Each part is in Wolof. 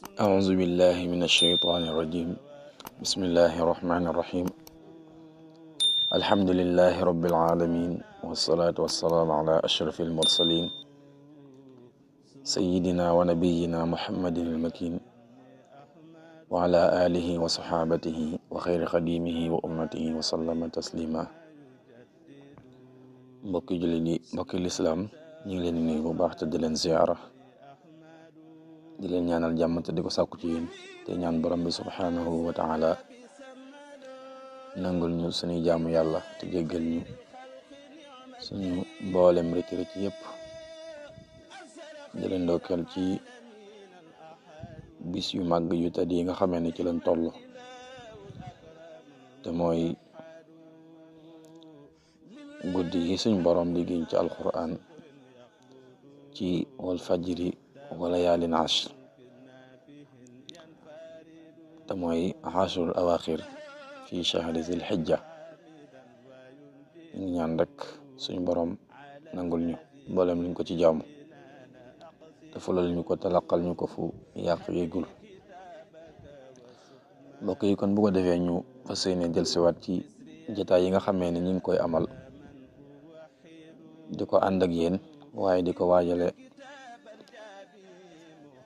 أعوذ بالله من الشيطان الرجيم بسم الله الرحمن الرحيم الحمد لله رب العالمين والصلاة والسلام على أشرف المرسلين سيدنا ونبينا محمد المكين وعلى آله وصحابته وخير خديمه وأمته وسلم تسليما. mbokki jullit yi mbokki lislaam ñu ngi leen di nuyu bu baax te di leen ziyaara di leen ñaanal jàmm te di ko sàkku ci yéen te ñaan borom bi subhanahu wa taala nangul ñu suñuy jaamu yàlla te jéggal ñu suñu mboolem rëcc yépp di leen ndokkeel ci bis yu màgg yu tedd yi nga xamee ne ci lañ toll te mooy guddi yi suñ borom di giñ ci alquran ci wal fajri wala yaalin ashr te mooy ashrul awaxir fi shahri zil hijja. ñu ngi ñaan rek suñ borom nangul ñu mboolem liñ ko ci jaamu te fulal ñu ko talaqal ñu ko fu yàq yégul. mbokk yi kon bu ko defee ñu fas yéene dellusiwaat ci jotaay yi nga xamee ne ñu ngi koy amal di ko ànd ak yéen waaye di ko waajale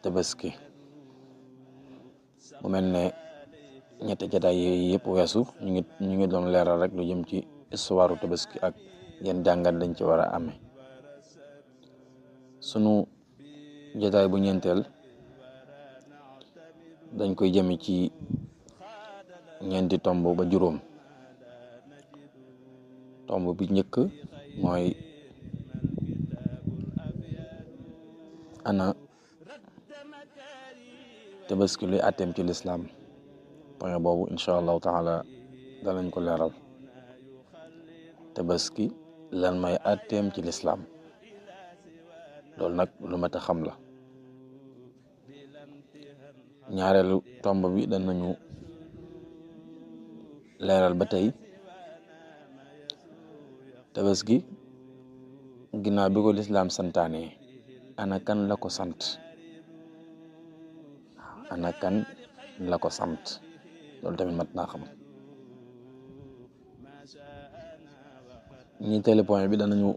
tabaski. mu mel ne ñetti jotaay yi yëpp weesu ñu ngi doon leeral rek lu jëm ci histoire tabaski ak yenn jàngat dañ ci war a amee. sunu jotaay bu ñeenteel dañ koy jëme ci ñeenti tomb ba juróom. tomb bi njëkk mooy ana tabaski luy àtteem ci lislaam. point boobu incha allahu taala danañ ko leeral. tabaski lan may àtteem ci lislaam, loolu nag lu mat a xam la. ñaareelu tomb bi danañu leeral ba tey tabaski ginnaaw bi ko lislaam santaane ana kan la ko sant, ana kan la ko sant, loolu tamit mat naa xam. ñetteelu point bi danañu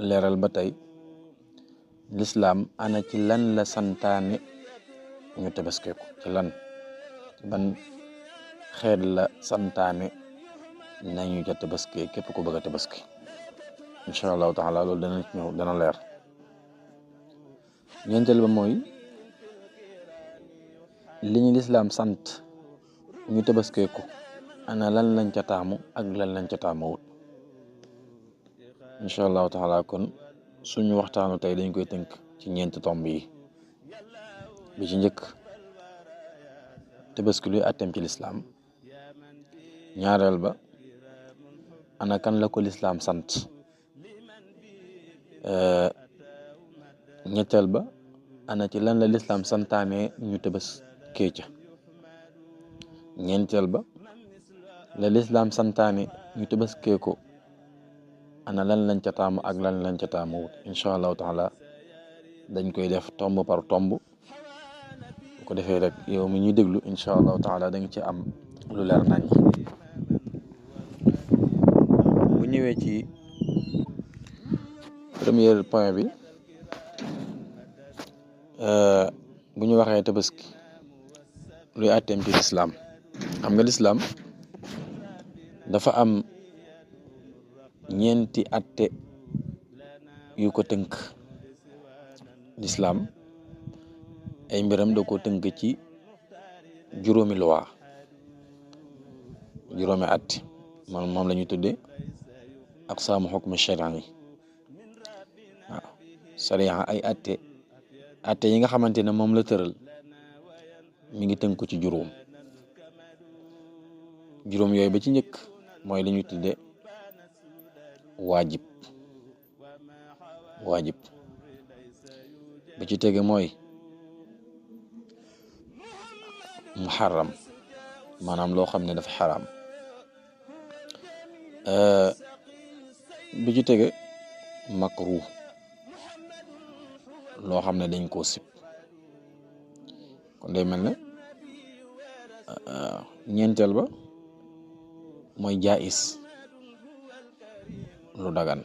leeral ba tey lislaam ana ci lan la santaane ñu tabaskeeku, ci lan, ban xeet la santaane nañu ca tabaskee képp ku bëgg a tabaski. incha allahu taala loolu dana ci ñëw, dana leer. ñeenteel ba mooy li ñu lislaam sant ñu tabaskeeku ana lan lañ ca taamu ak lan lañ ca taamuwut. incha allahu taala kon suñu waxtaanu tey dañ koy tënk ci ñeenti tomb yi. bi ci njëkk tabaski luy àtteem ci lislaam. ñaareel ba ana kan la ko lislaam sant. ñetteel ba ana ci lan la lislaam santaane ñu tabaskee ca. ñeenteel ba la lislaam santaane ñu tabaskee ko ana lan lañ ca taamu ak lan lañ ca taamu wut. incha allahu taala dañ koy def tomb par tomb. bu ko defee rek yow mi ñuy déglu incha allahu taala da nga ci am lu leer nañ. bu ñëwee ci premier point bi, bu ñu waxee tabaski luy àtteem ci lislaam. xam nga lislaam dafa am ñeenti àtte yu ko tënk. lislaam ay mbiram da ko tënk ci juróomi loi, juróomi àtte moom la ñu tudde aqsaamu xukm shari'i yi. waaw sariya ay àtte yi nga xamante ne moom la tëral mi ngi tënku ci juróom yooyu ba ci njëkk mooy li ñu tudde waajib ba ci tege mooy muharram, maanaam loo xam ne dafa xaraam. bi ci tege makruh, loo xam ne dañ koo sib. kon day mel ne ñeenteel ba mooy jaayis lu dagan.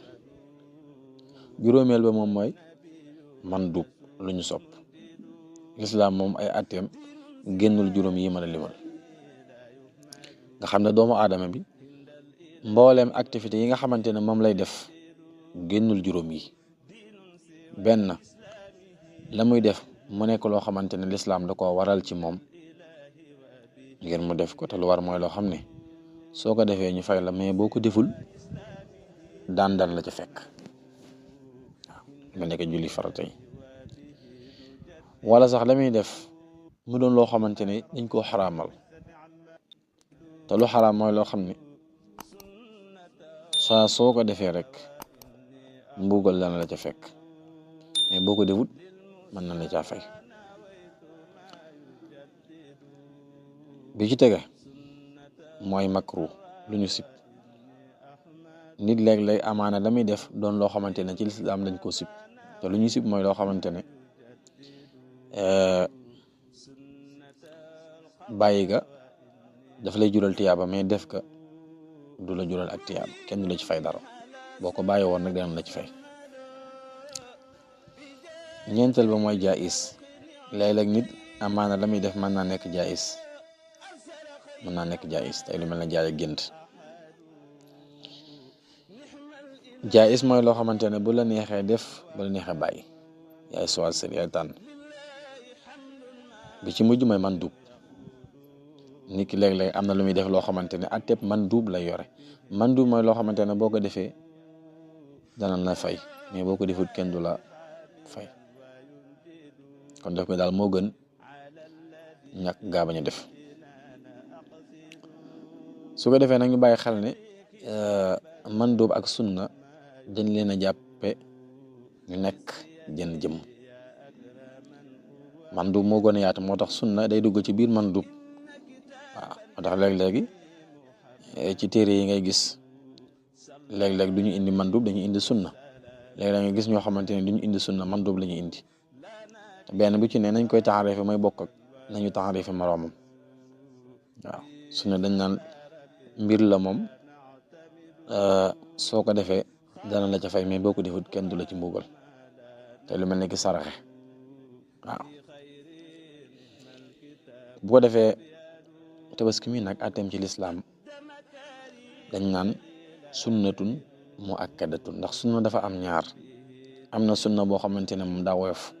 juróomeel ba moom mooy mandub lu ñu sopp. lislaam moom ay atteem génnul juróom yi mën a limal nga xam ne doomu aadama bi mbooleem activité yi nga xamante ne moom lay def génnul juróom yi. benn la muy def mu nekk loo xamante ne lislaam da koo waral ci moom ngir mu def ko, te lu war mooy loo xam ne soo ko defee ñu fay la, mais boo ko deful daan la ca fekk. waaw nga nekk julli farata yi wala sax la muy def mu doon loo xamante ne dañ koo xaraamal, te lu xaraam mooy loo xam ne saa soo ko defee rek mbugal dana la ca fekk, mais boo ko defut mën na la caa fay. bi ci tege mooy makru lu ñu sib. nit léeg-léeg amaana la muy def doon loo xamante ne ci lislaam lañ ko sib, te lu ñu sib mooy loo xamante ne bàyyi ga daf lay jural tiyaaba, mais def ka du la jural ak tiyaaba, kenn du la ci fay dara. boo ko bàyyi woon nag dana la ci fay. ñeenteel ba mooy jaayis. léeg-léeg nit amaana la muy def mën naa nekk jaayis, tey lu mel ne jaay gént. jaayis mooy loo xamante ne bu la neexee def, bu la neexee bàyyi, yaay choisir, yaay tànn. bi ci mujj mooy mandub. nit ki léeg-léeg am na lu muy def loo xamante ne atteb mandub lay yore. mandub mooy loo xamante ne boo ko defee dana la fay, mais boo ko defut kenn du la fay. kon def ko daal moo gën ñàkk gaa bañ a def. su ko defee nag ñu bàyyi xel ne mandub ak sunna dañ leen a jàppe ñu nekk jënn jëmm. mandub moo gën a yaatu, moo tax sunna day dugg ci biir mandub. waaw moo tax léeg-léegi ci téere yi ngay gis léeg-léeg du ñu indi mandub, dañuy indi sunna. léeg-léeg nga gis ñoo xamante ne du ñu indi sunna, mandub la ñuy indi. te benn bu ci ne nañ koy taxarife mooy bokk ak nañu taxarife moroomam. waaw sunna dañ naan mbir la moom soo ko defee dana la ca fay, mais boo ko defut kenn du la ci mbugal. te lu mel ne ki saraxe. waaw bu ko defee tabaski mi nag àtteem ci lislaam dañ naan sunnatun mu akkadatun, ndax sunna dafa am ñaar. am na sunna boo xamante ne moom daa woyof,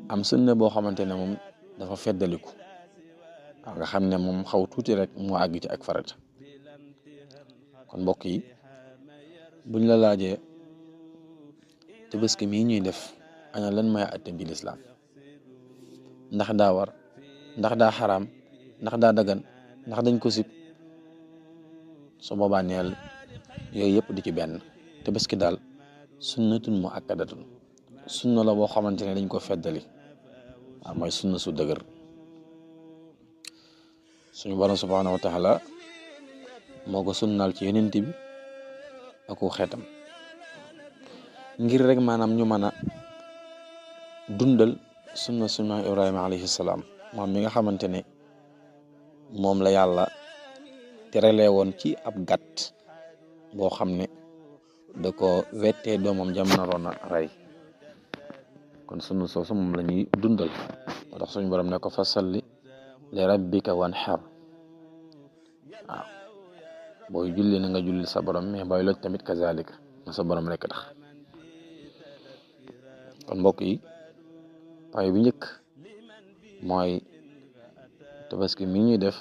am sunna boo xamante ne moom dafa feddaliku. waaw nga xam ne moom xaw tuuti rek mu àgg ci ak farata. kon mbokk yi buñ la laajee tabaski mii ñuy def ana lan mooy àtteem ci lislaam, ndax daa war, ndax daa xaraam, ndax daa dagan, ndax dañ ko sib, su boobaa neel yooyu yëpp di ci benn. tabaski daal sunnatun mu akkadatun, sunna la boo xamante ne dañ ko feddali. waaw mooy sunna su dëgër. suñu borom subhaanahu wa taala moo ko sunnaal ci yonent bi ak xeetam ngir rek maanaam ñu mën a dundal sunna suñu Ibrahima alayhi salaam, moom mi nga xamante ne moom la yàlla terelee woon ci ab gàtt boo xam ne da ko wettee doomam jam naroon a rey. kon sunna soosu moom la ñuy dundal. moo tax suñu borom ne ko fa salli li rabbika wanhar. waaw booy julli na nga julli sa borom, mais booy loj tamit kazalika na sa borom rekk tax. kon mbokk yi pay bi njëkk mooy tabaski mi ñuy def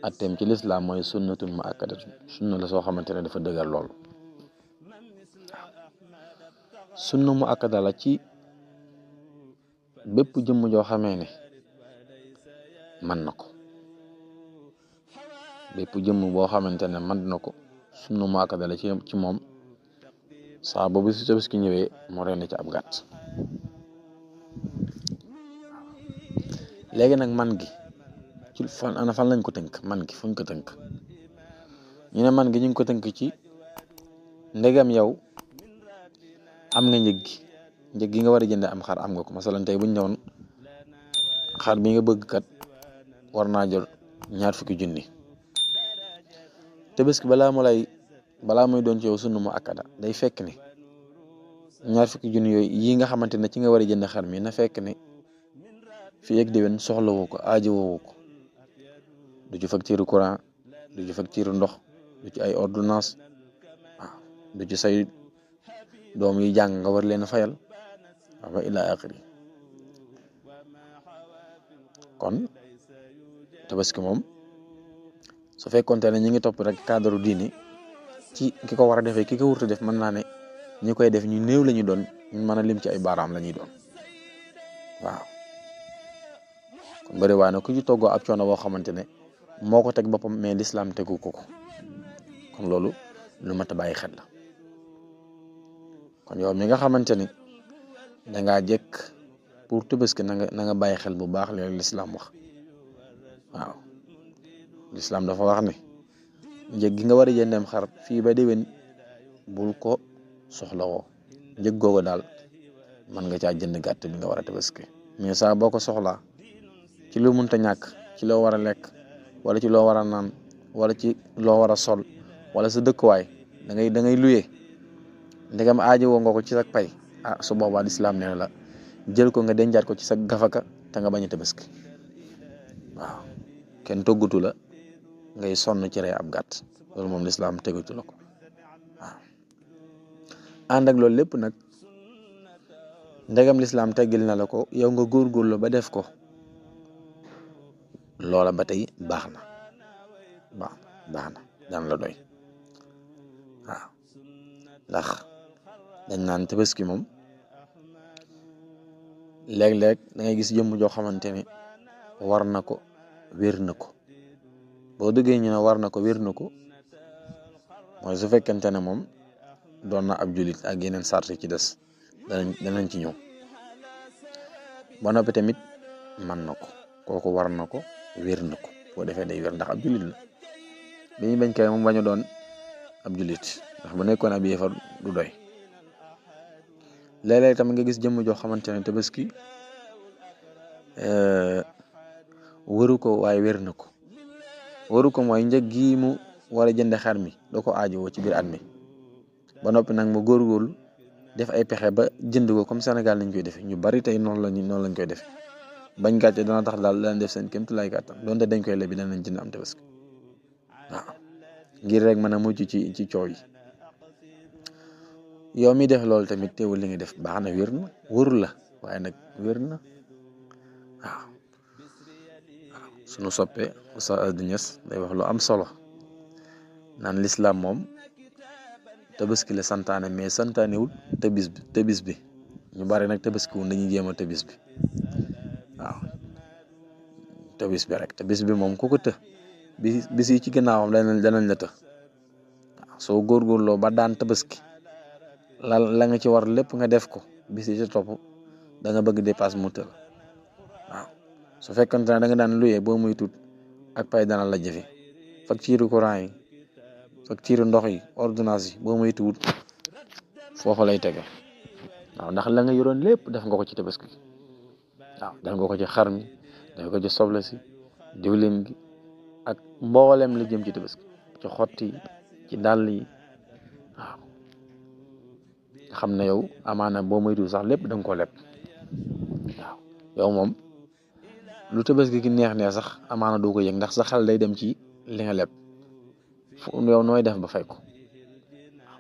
atteem ci lislaam mooy sunnatun mu akkadatun, sunna la soo xamante ne dafa dëgër lool. sunna mu akkada la ci bépp jëmm joo xamee ne mën na ko. bépp jëmm boo xamante ne mën na ko sunna mu akkada la ci moom. saa boobu si tabaski ñëwee mu rendi ci ab gàtt. léegi nag man gi ci fan lañ ko tënk, man gi fuñ ko tënk. ñu ne man gi ñu ngi ko tënk ci ndegam yow am nga njëg gi nga war a jënde am xar am nga ko. masalan tey buñ ñëwoon xar bi nga bëgg kat war naa jël 20 junni. Tabaski balaa muy doon ci yow sunna mu akkada day fekk ne 20 junni yooyu yi nga xamante ne ci nga war a jënd xar mi na fekk ne fii ak déwén soxla woo ko aajo woo ko du ci facture courant du ci facture ndox du ci ay ordonnance waaw du ci say doom yi jàng nga war leen a fayal wa ila axiri. kon tabaski moom su fekkoonte ne ñi ngi topp rek cadre diini ci ki ko war a defee ki ko wurtu def mën naa ne ñi koy def ñu néew la ñu doon ñu mën a lim ci ay baaraam la ñuy doon waaw. kon bëri waa ne ku ci toggoo ab coono boo xamante ne moo ko teg boppam mais l'islam tegu ko kon loolu lu mat a bàyyi xel la. kon yow mi nga xamante ni dangaa jekk pour tabaski na nga bàyyi xel bu baax loolu l'islam wax waaw. l'islam dafa wax ne njëg gi nga war a jëndeem xar fii ba déwén bul ko soxlawoo njëg googu daal mën nga caa jënd gàtt bi nga war a tabaski mais saa boo ko soxlaa ci lu mënta ñàkk ci loo war a lekk wala ci loo war a naan wala ci loo war a sol wala sa dëkkuwaay da ngay luyee ndegam aajowoo nga ko ci sa pay su boobaa l'islam nee na la jël ko nga dencaat ko ci sa gafaka te nga bañ a tabaski waaw. kenn toggatu la ngay sonn ci rey ab gàtt loolu moom l'islam tegatu la ko waaw. ànd ak loolu lépp nag ndegam l'islam teggil na la ko yow nga góorgóorlu ba def ko loola ba tey baax na daan la doy waaw. ndax dañ naan tabaski moom léeg-léeg da ngay gis jëmm joo xamante ne war na ko wér na ko boo duggee ñu ne war na ko wér na ko mooy su fekkente ne moom doon na ab julit ak yeneen sart ci des danañ ci ñëw ba noppi tamit man na ko kooku war na ko wér na ko boo defee day wér ndax ab julit la bi ñu bañ kay moom bañu doon ab julit ndax bu nekkoon ab yéefar du doy. léeg-léeg tamit nga gis jëmm joo xamante ne tabaski wëru ko waaye wér na ko waru ko mooy njëg gi mu war a jënde xar mi doo ko aajowoo ci biir at mi ba noppi nag mu góorgóorlu def ay pexe ba jënd ko comme Sénégal lañ koy defee ñu bari tey noonu lañ koy defee bañ gàcce dana tax daal danañ def seen kéemtulaay kàttan donte dañ koy lebi danañ jënd am tabaski waaw ngir rek mën a mucc ci coow yi. yow mi def loolu tamit teewul li nga def baax na wér na wërul la waaye nag wér na waaw. sunu soppee Oustaz Hady Niass day wax lu am solo naan l'islam moom tabaski la santaane mais santaanewul tëbis bi ñu bari nag tabaskiwul dañuy jéem a tëbis bi waaw. tëbis bi rek tëbis bi moom ku ko të bis yi ci gannaawam danañ la të waaw. soo góorgóorloo ba daan tabaski la nga ci war lépp nga def ko bis yi ci topp da nga bëgg dépasse mu tël waaw. su fekkante ne da nga daan luyee boo muy tut ak pay dana la jafe facture courant yi facture ndox yi ordonnance yi boo muy tuut foofu lay tege waaw. ndax la nga yoroon lépp def nga ko ci tabaski waaw. def nga ko ci xar mi def nga ko ci soble si diwlin gi ak mboolem la jëm ci tabaski ci xotti yi ci dàll yi waaw. xam ne yow amaana boo moytu sax lépp da nga ko leb waaw. yow moom lu tabaski gi neex sax amaana doo ko yëg ndax sa xel day dem ci li nga leb yow nooy def ba fay ko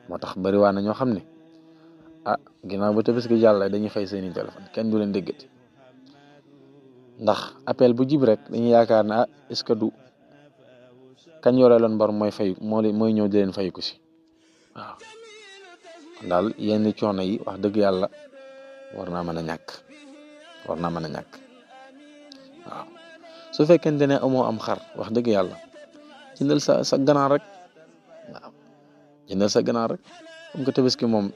moo tax bari waa na ñoo xam ne ginnaaw ba tabaski jàll dañuy fay seeni téléphone kenn du leen déggati ndax appel bu jib rek dañuy yaakaar ne est-ce que du kañ yore loon bor mooy fay mooy ñëw di leen fay ko si waaw. daal yenn coono yi wax dëgg yàlla war naa mën a ñàkk waaw. su fekkente ne amoo am xar wax dëgg yàlla jëndal sa ganaar rek waaw. jëndal sa ganaar rek comme que tabaski moom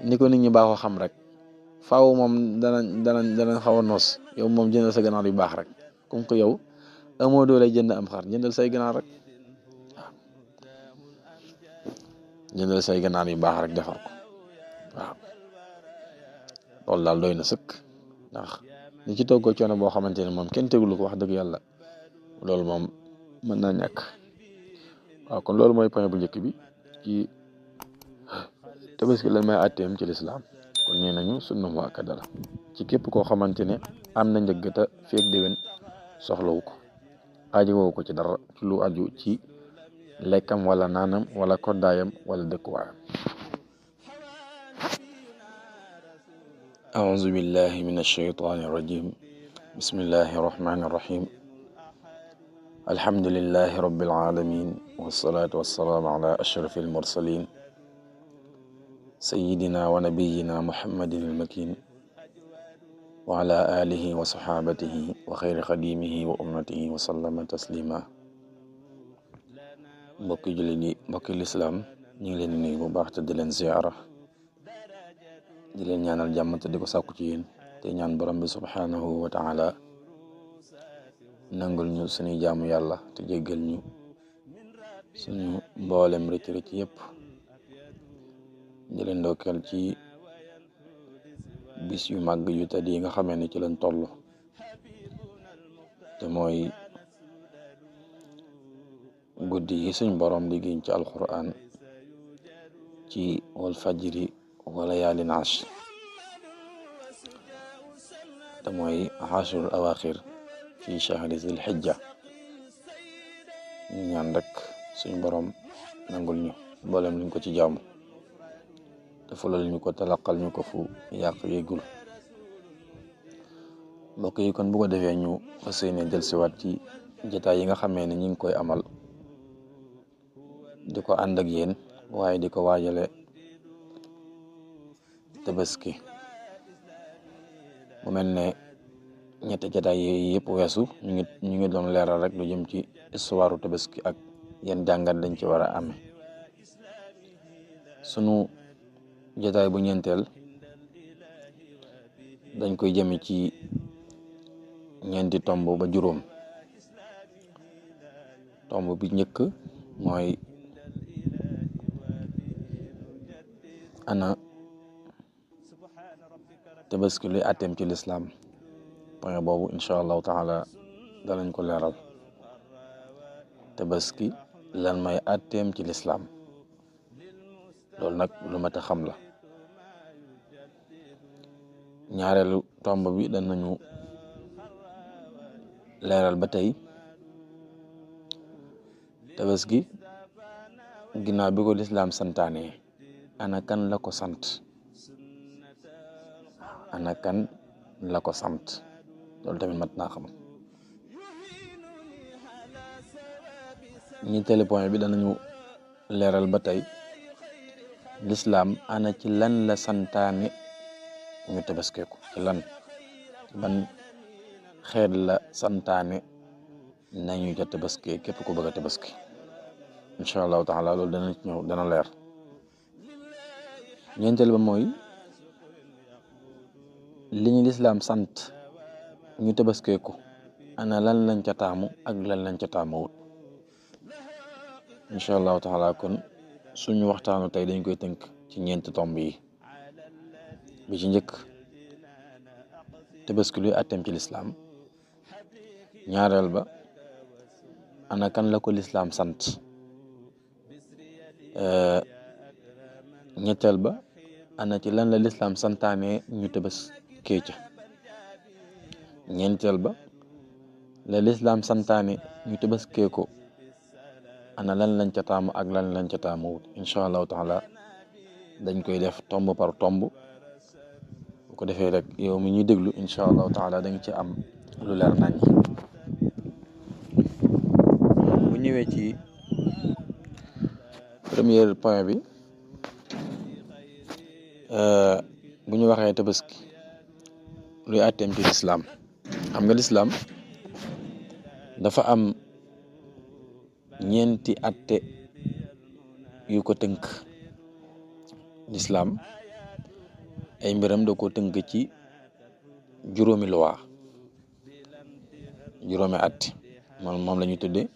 ni ko nit ñi baaxoo xam rek faaw moom danañ xaw a noos yow moom jëndal sa ganaar yu baax rek comme que yow amoo doole jënd am xar jëndal say ganaar rek waaw. jëndal say ganaar yu baax rek defar ko waaw. loolu daal doy na sëkk ndax li ci toggoo coono boo xamante ne moom kenn tegulu ko wax dëgg yàlla loolu moom mën naa ñàkk. waaw kon loolu mooy point bu njëkk bi ci tabaski lan may àtteem ci lislaam. kon nee nañu sunna mu akkada la ci képp koo xamante ne am na njëgg te feeg déwén soxlawu ko aaji woowu ko ci dara ci lu aju ci lekkam wala naanam wala koddaayam wala dëkkuwaayam. أعوذ بالله من الشيطان الرجيم بسم الله الرحمن الرحيم الحمد لله رب العالمين والصلاة والسلام على أشرف المرسلين سيدنا ونبينا محمد المكين وعلى آله وصحابته وخير خديمه وأمته وسلم تسليما. mbokki jullit yi mbokki lislaam ñu ngi leen di nuyu bu baax te di leen ziyaara di leen ñaanal jàmm te di ko sàkku ci yéen te ñaan borom bi subhanahu wa taala nangul ñu suñuy jaamu yàlla te jéggal ñu suñu mboolem rëcc yépp di leen ndokkeel ci bis yu màgg yu tedd yi nga xamee ne ci lañ toll te mooy guddi yi suñ borom di giñ ci alquran ci wal fajri wa layaalin ashr te mooy ashrul awaaxir fi shahri zil hijja. ñu ñaan rek suñ borom nangul ñu mboolem luñ ko ci jaamu te fulal ñu ko talaqal ñu ko fu yàq yéegul. mbokk yi kon bu ko defee ñu fas yéene dellusiwaat ci jotaay yi nga xamee ne ñu ngi koy amal di ko ànd ak yéen waaye di ko waajale tabaski. mu mel ne ñetti jotaay yooyu yëpp weesu ñu ngi doon leeral rek lu jëm ci histoire tabaski ak yan jàngat dañ ci war a amee. sunu jotaay bu ñeenteel dañ koy jëme ci ñeenti tomb ba juróom. tomb bi njëkk mooy ana tabaski luy àtteem ci lislaam. point boobu incha allahu taala danañ ko leeral. tabaski lan may àtteem ci lislaam loolu nag lu mat a xam la. ñaareelu tomb bi danañu leeral ba tey tabaski ginnaaw bi ko lislaam santaane ana kan la ko sant loolu tamit mat naa xam. ñetteelu point bi danañu leeral ba tey lislaam ana ci lan la santaane ñu tabaskeeku ci lan ban xeet la santaane nañu ca tabaskee képp ku bëgg a tabaski. incha allahu taala loolu dana ci ñëw dana leer. ñeenteel ba mooy li ñu lislaam sant ñu tabaskeeku ana lan lañ ca taamu ak lan lañ ca taamuwut. incha allahu taala kon suñu waxtaanu tey dañ koy tënk ci ñeenti tomb yi. bi ci njëkk tabaski luy àtteem ci lislaam. ñaareel ba ana kan la ko lislaam sant. ñetteel ba ana ci lan la lislaam santaane ñu tabaskee ca. ñeenteel ba la lislaam santaane ñu tabaskee ko ana lan lañ ca taamu ak lan lañ ca taamuwut. incha allahu taala dañ koy def tomb par tomb bu ko defee rek yow mi ñuy déglu incha allahu taala da nga ci am lu leer nañ. bu ñëwee ci premier point bi bu ñu waxee tabaski luy àtteem ci lislaam. xam nga lislaam dafa am ñeenti àtte yu ko tënk. lislaam ay mbiram da ko tënk ci juróomi loi juróomi àtte moom la ñu tuddee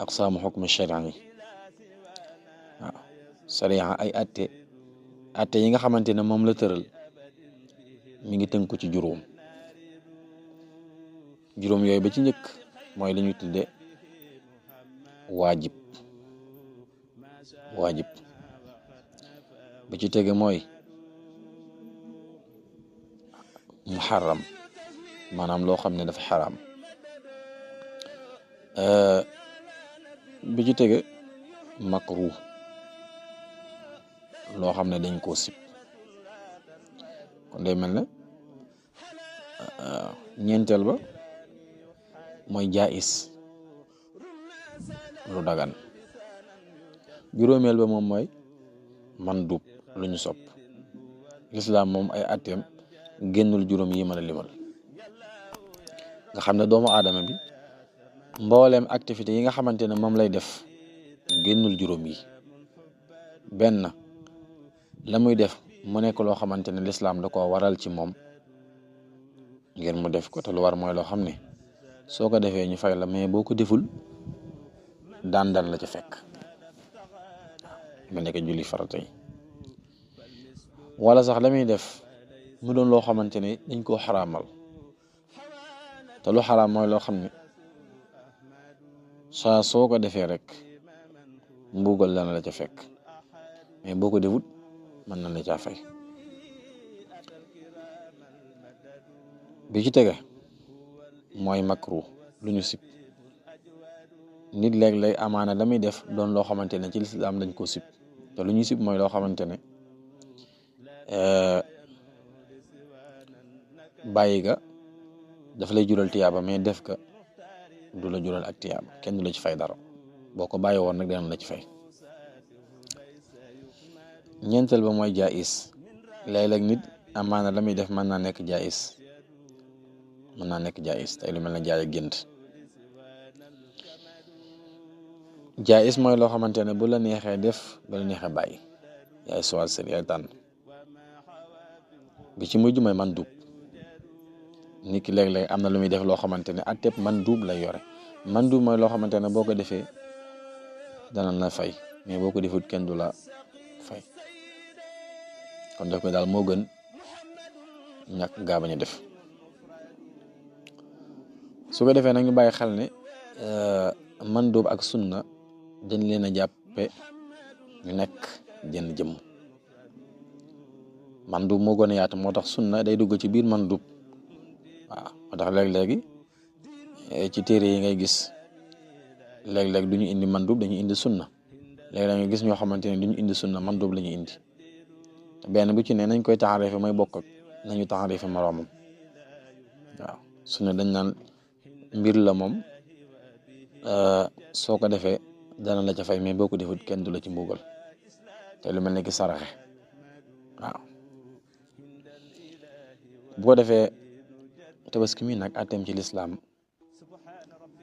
aqsaamu xukmi sharia yi. waaw sharia ay àtte yi nga xamante ne moom la tëral mi ngi tënku ci juróom. juróom yooyu ba ci njëkk mooy li ñu tudde waajib ba ci tege mooy muharram maanaam loo xam ne dafa xaraam bi ci tege makruh loo xam ne dañ koo sib kon day mel ne ñeenteel ba mooy jaayis lu dagan juróomeel ba moom mooy mandub lu ñu sopp lislaam moom ay atteem génnul juróom yi mën a limal nga xam ne doomu aadama bi mbooleem activité yi nga xamante ne moom lay def génnul juróom yi benn la muy def mu nekk loo xamante ne lislaam da ko waral ci moom ngir mu def ko te lu war mooy loo xam ne soo ko defee ñu fay la mais boo ko deful daan la ca fekk mu nekk julli farata yi wala sax la muy def mu doon loo xamante ne dañ koo xaraamal te lu xaraam mooy loo xam ne saa soo ko defee rek mbugal dana la ca fekk mais boo ko defut mën na la caa fay bi ci tege mooy makruh lu ñu sib nit léeg-léeg amaana la muy def doon loo xamante ne ci lislaam dañ ko sib te lu ñu sib mooy loo xamante ne bàyyi ga daf lay jural tiyaaba mais def ka du la jural ak tiyaaba kenn du la ci fay dara boo ko bàyyi woon nag dana la ci fay ñeenteel ba mooy jaayis léeg-léeg nit amaana la muy def mën naa nekk jaayis tey lu mel ne jaay ak gént jaayis mooy loo xamante ne bu la neexee def bu la neexee bàyyi yaay choisir yaay tànn bi ci mujj mooy mandub nit ki léeg-léeg am na lu muy def loo xamante ne atteb mandub lay yore mandub mooy loo xamante ne boo ko defee dana la fay mais boo ko defut kenn du la fay kon def ko daal moo gën ñàkk gaa bañ a def su ko defee nag ñu bàyyi xel ne mandub ak sunna dañ leen a jàppe ñu nekk jënn jëmm mandub moo gën a yaatu moo tax sunna day dugg ci biir mandub waaw moo tax léeg-léegi ci téere yi ngay gis léeg-léeg du ñu indi mandub dañuy indi sunna léeg-léeg nga gis ñoo xamante ne du ñu indi sunna mandub la ñuy indi te benn bu ci ne nañ koy taxarife mooy bokk ak nañu taxarife moroomam waaw sunna dañ naan mbir la moom soo ko defee dana la ca fay mais boo ko defut kenn du la ci mbugal te lu mel ne ki saraxe waaw bu ko defee tabaski mi nag atem ci lislaam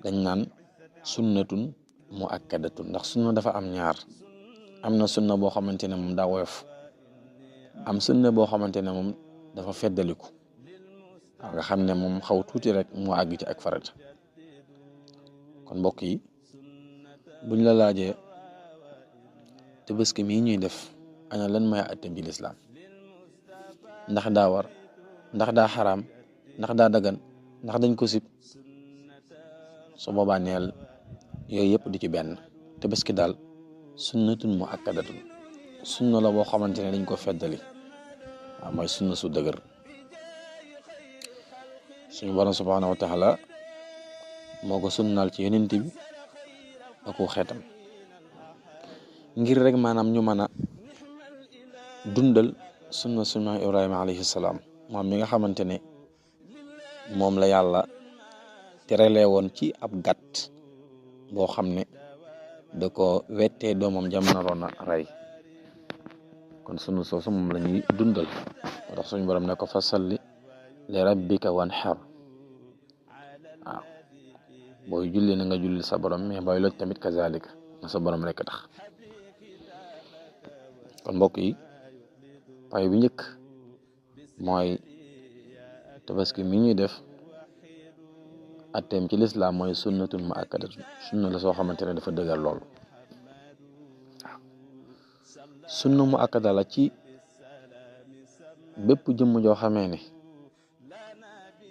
dañ naan sunnatun mu akkadatun ndax sunna dafa am ñaar am na sunna boo xamante ne moom daa woyof am sunna boo xamante ne moom dafa feddaliku waaw nga xam ne moom xaw tuuti rek mu àgg ci ak farata kon mbokk yi buñ la laajee tabaski mii ñuy def ana lan mooy atem ci lislaam ndax daa war ndax daa xaraam ndax daa dagan ndax dañ ko sib su boobaa neel yooyu yëpp di ci benn tabaski daal sunnatun mu akkadatun sunna la boo xamante ne dañ ko feddali waaw mooy sunna su dëgër suñu borom subhanahu wa taala moo ko sunnaal ci yonent bi ak xeetam ngir rek maanaam ñu mën a dundal sunna suñu Ibrahima alayhi salaam moom mi nga xamante ne moom la yàlla terale woon ci ab gàtt boo xam ne da ko wettee doomam jam naroon a rey kon sunu soosu moom la ñuy dundal moo tax suñu borom ne ko fa salli li rabbika wanhar waaw booy julli na nga julli sa borom mais booy loj tamit kazalika na sa borom rek tax kon mbokk yi pay bi njëkk mooy tabaski mi ñuy def atteem ci lislaam mooy sunnatun mu akkadatun sunna la soo xamante ne dafa dëgër lool waaw sunna mu akkada la ci bépp jëmm joo xamee ne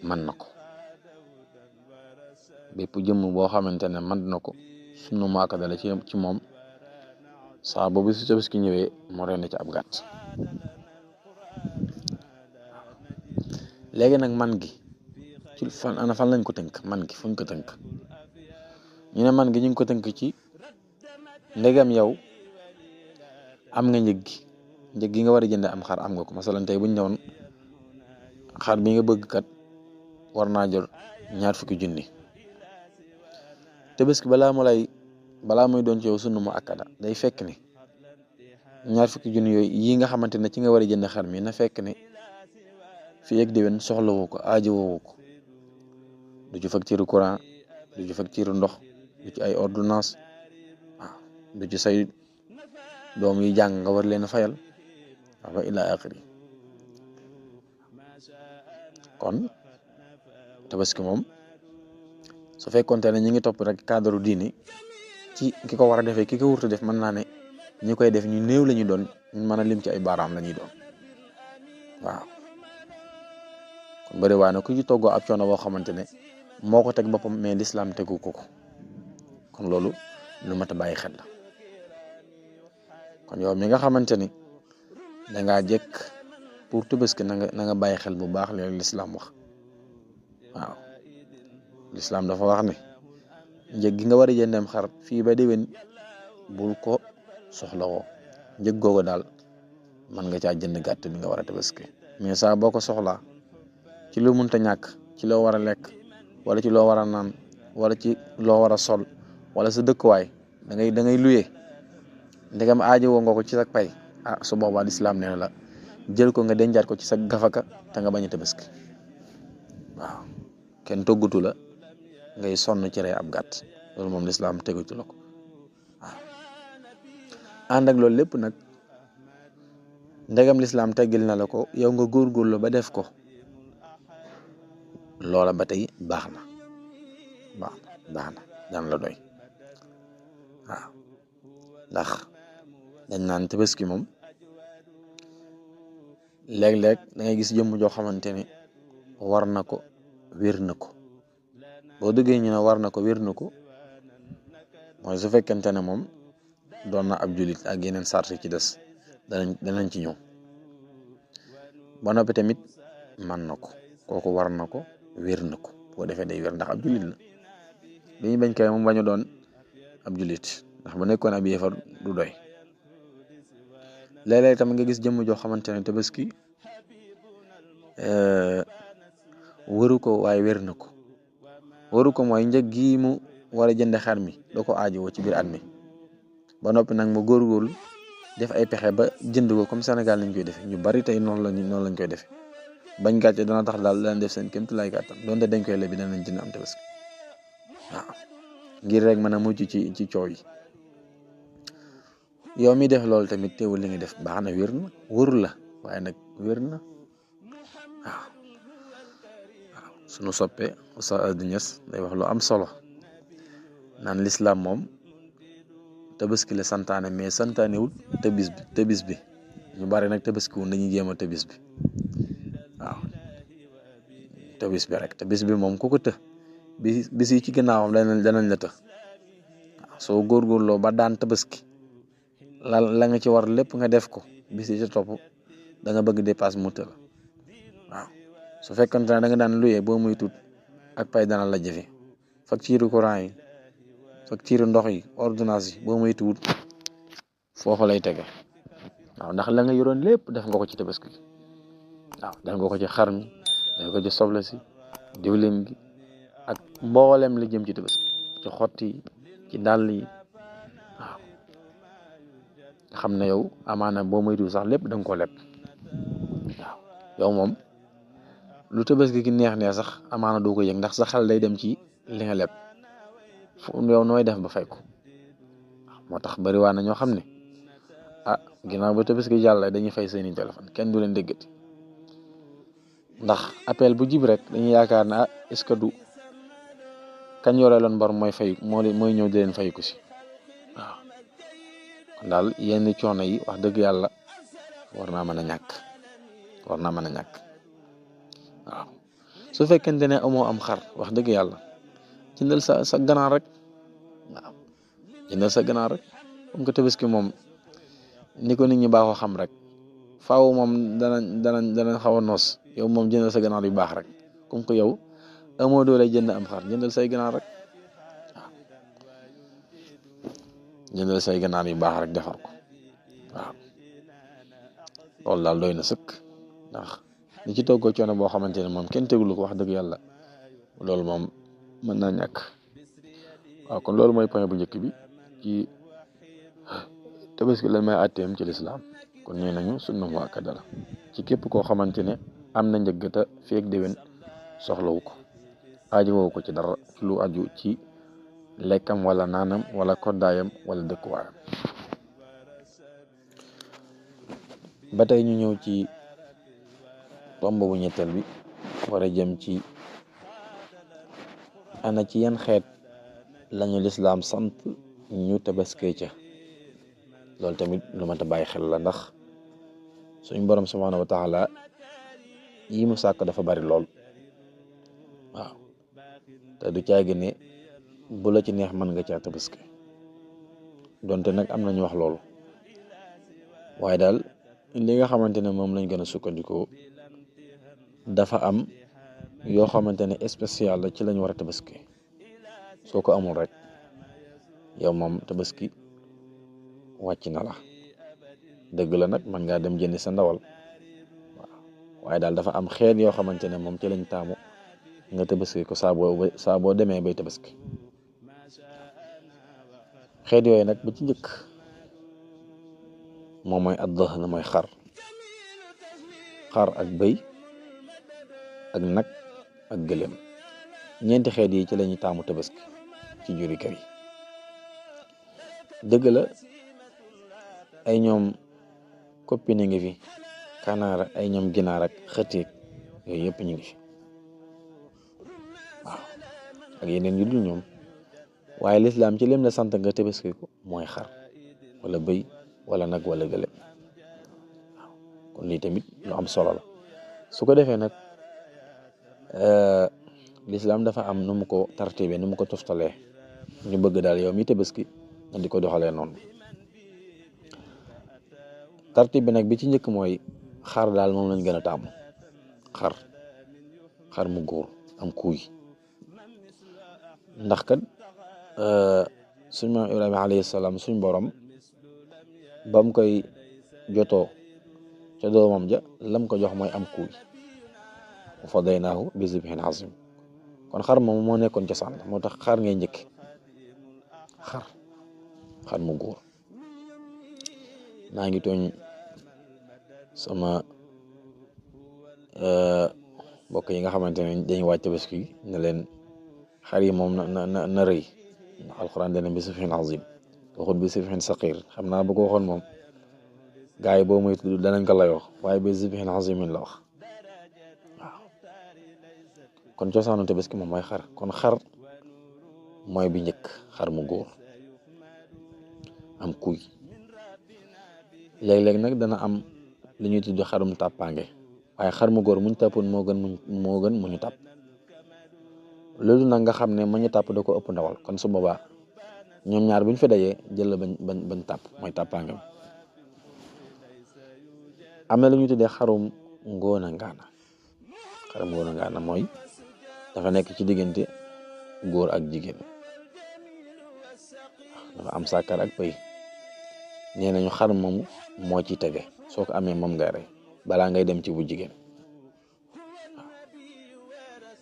mën na ko bépp jëmm boo xamante ne mat na ko sunna mu akkada la ci moom saa boobu su tabaski ñëwee moo rendi ci ab gàtt. léegi nag man gi ci fan lañ ko tënk, man gi fuñ ko tënk? ñu ne man gi ñu ngi ko tënk ci ndegam yow am nga njëg gi nga war a jënde am xar am nga ko. masalan tey buñ ne woon xar bi nga bëgg kat war naa jël 20 junni. tabaski balaa muy doon ci yow sunna mu akkada day fekk ne 20 junni yooyu yi nga xamante ne ci nga war a jënd xar mi na fekk ne fii ak déwén soxla woo ko aajo woo ko, du ci facture courant, du ci facture ndox, du ci ay ordonnance, du ci say doom yi jàng nga war leen a fayal wa ila axiri. kon tabaski moom su fekkonte ne ñu ngi topp rek cadre diini ci ki ko war a defee ki ko wurtu def, mën naa ne ñi koy def ñu néew la ñu doon, ñu mën a lim ci ay baaraam la ñuy doon. waaw kon bëri waa ne ku ci toggoo ab coono boo xamante ne moo ko teg boppam mais lislaam tegu ko kon loolu lu mat a bàyyi xel la. kon yow mi nga xamante ni dangaa jekk pour tabaski na nga bàyyi xel bu baax léegi lislaam wax. waaw lislaam dafa wax ne njëg gi nga war a jëndeem xar fii ba déwén bul ko soxlawoo. njëg googu daal mën nga caa jënd gàtt bi nga war a tabaski, mais saa boo ko soxlaa ci lu mënta ñàkk, ci loo war a lekk wala ci loo war a naan wala ci loo war a sol wala sa dëkkuwaay da ngay luye, ndegam aajo woo nga ko ci sa pay, su boobaa lislaam nee na la jël ko nga dencaat ko ci sa gafaka te nga bañ a tabaski. waaw kenn toggutu la ngay sonn ci rey ab gàtt, loolu moom lislaam tegutu la ko. waaw ànd ak loolu lépp nag ndegam lislaam teggil na la ko, yow nga góorgóorlu ba def ko, loola ba tey baax na daan la doy. waaw ndax dañ naan tabaski moom léeg-léeg da ngay gis jëmm joo xamante ne war na ko wér na ko. boo duggee ñu ne war na ko wér na ko mooy su fekkente ne moom doon na ab julit ak yeneen sart ci des danañ ci ñëw. ba noppi tamit man na ko, kooku war na ko wér na ko, boo defee day wér ndax ab julit la. li ñu bañ kay moom bañu doon ab julit, ndax bu nekkoon ab yéefar du doy. léeg-léeg tamit nga gis jëmm joo xamante ne tabaski wëru ko waaye wér na ko. waru ko mooy njëg gi mu war a jënde xar mi doo ko aajowoo ci biir at mi, ba noppi nag mu góorgóorlu def ay pexe ba jënd ko comme Sénégal lañ koy defee. ñu bari tey noonu lañ koy defee. bañ gàcce dana tax daal danañ def seen kéem tolluwaay kàttan donte dañ koy lebi danañ jënd am tabaski. waaw ngir rek mën a mucc ci coow yi. yow mi def loolu tamit teewul li nga def baax na, wér na, wërul la waaye nag wér na. waaw sunu soppe Oustaz Hady Niass day wax lu am solo naan lislaam moom tabaski la santaane mais santaanewul tëbis bi ñu bari nag tabaski wun dañuy jéem a tëbis bi. waaw tëbis bi rek, tëbis bi moom ku ko të bis yi ci ginnaawam danañ la të. waaw soo góorgóorloo ba daan tabaski la nga ci war lépp nga def ko, bis yi ci topp da nga bëgg dépasse mu të la. waaw su fekkante ne da nga daan luyee boo muy tut ak pay dana la jafe. facture courant yi, facture ndox yi, ordonnance yi boo muy tuut foofu lay tege. waaw ndax la nga yoroon lépp def nga ko ci tabaski. waaw def nga ko ci xar mi, def ko ci soble si, diwlin gi ak mboolem li jëm ci tabaski, ci xott yi, ci dàll yi. waaw nga xam ne yow amaana boo muy tuut sax lépp da nga koo leb. waaw yow moom lu tabaski gi neex sax amaana doo ko yëg ndax sa xel day dem ci li nga leb fu yow nooy def ba fay ko. moo tax bari waa na ñoo xam ne ginnaaw ba tabaski jàll dañuy fay seeni téléphone, kenn du leen déggati ndax appel bu jib rek dañuy yaakaar ne est-ce que du kañ yore loon bor mooy fay mooy ñëw di leen fay ko si. waaw kon daal yenn coono yi wax dëgg yàlla war naa mën a ñàkk. waaw su fekkente ne amoo am xar wax dëgg yàlla jëndal sa ganaar rek waaw jëndal sa ganaar rek comme que tabaski moom ni ko nit ñi baaxoo xam rek faaw moom danañ xaw a noos yow moom jëndal sa ganaar yu baax rek comme que yow amoo doole jënd am xar jëndal say ganaar rek waaw jëndal say ganaar yu baax rek defar ko waaw loolu daal doy na sëkk ndax li ci toggoo coono boo xamante ne moom kenn tegulu ko wax dëgg yàlla loolu moom mën naa ñàkk waaw kon loolu mooy point bu njëkk bi ci tabaski lan may àtteem ci lislaam kon nee nañu sunna mu akkada la ci képp koo xamante ne am na njëgg te feeg déwén soxlawu ko aajowoo ko ci dara ci lu aju ci lekkam wala naanam wala koddaayam wala dëkkuwaayam. ba tey ñu ñëw ci tomb bu ñetteel bi war a jëm ci ana ci yan xeet lañu lislaam sant ñu tabaskee ca loolu tamit lu mat a bàyyi xel la ndax suñ borom subhaanahu wa taala yi mu sàkk dafa bari lool waaw te du caagi ne bu la ci neex mën nga caa tabaski donte nag am nañu wax loolu waaye daal li nga xamante ne moom lañ gën a sukkandikoo dafa am yoo xamante ne spécial la ci lañ war a tabaski soo ko amul rek yow moom tabaski wàcc na la dëgg la nag mën ngaa dem jëndi sa ndawal waaw waaye daal dafa am xeet yoo xamante ne moom ci lañ taamu nga tabaski ko saa boo demee bay tabaski xeet yooyu nag ba ci njëkk moom mooy ad-dahm mooy xar ak bëy ak nag ak gëléem ñeenti xeet yi ci lañuy taamu tabaski ci juri kër yi dëgg la ay ñoom koppine ngi fi kanaar ay ñoom ginaar ak xëteeg yooyu yëpp ñu ngi fi waaw ak yeneen yu dul ñoom waaye lislaam ci lim la sant nga tabaski ko mooy xar wala bëy wala nag wala gëléem waaw kon lii tamit lu am solo la su ko defee nag lislaam dafa am nu mu ko tartibe nu mu ko toftalee ñu bëgg daal yow mi tabaski nga di ko doxalee noonu tartib bi nag bi ci njëkk mooy xar daal moom lañ gën a taamu xar mu góor am kuuy ndax kat suñ maam Ibrahima alayhi salaam suñ borom bam koy jotoo ca doomam ja lam ko jox mooy am kuuy wa fadaynaahu bi zibhin azim kon xar moom moo nekkoon cosaan moo tax xar ngay njëkk xar mu góor maa ngi tooñ sama mbokk yi nga xamante ne dañuy waaj tabaski ne leen xar yi moom na rëy ndax alxuraan dana bi sifhin azim waxut bi sifhin saqir xam naa bu ko waxoon moom gars yi boo muy tudd danañ ko layoo waaye bi sifhin azimin la wax waaw kon cosaanu tabaski moom mooy xar kon xar mooy bi njëkk xar mu góor am kuy léeg-léeg nag dana am li ñuy tudd xarum tàppaange waaye xar mu góor muñ tàppoon moo gën mu ñu tàpp loolu nag nga xam ne ma ñu tàpp da ko ëpp ndawal kon su boobaa ñoom ñaar buñ fi dajee jël la bañ tàpp mooy tàppaange am na lu ñuy tuddee xarum ngóona ngaana mooy dafa nekk ci diggante góor ak jigéen dafa am sàkkar ak pëy nee nañu xar moom moo ci tege soo ko amee moom ngay rey balaa ngay dem ci bu jigéen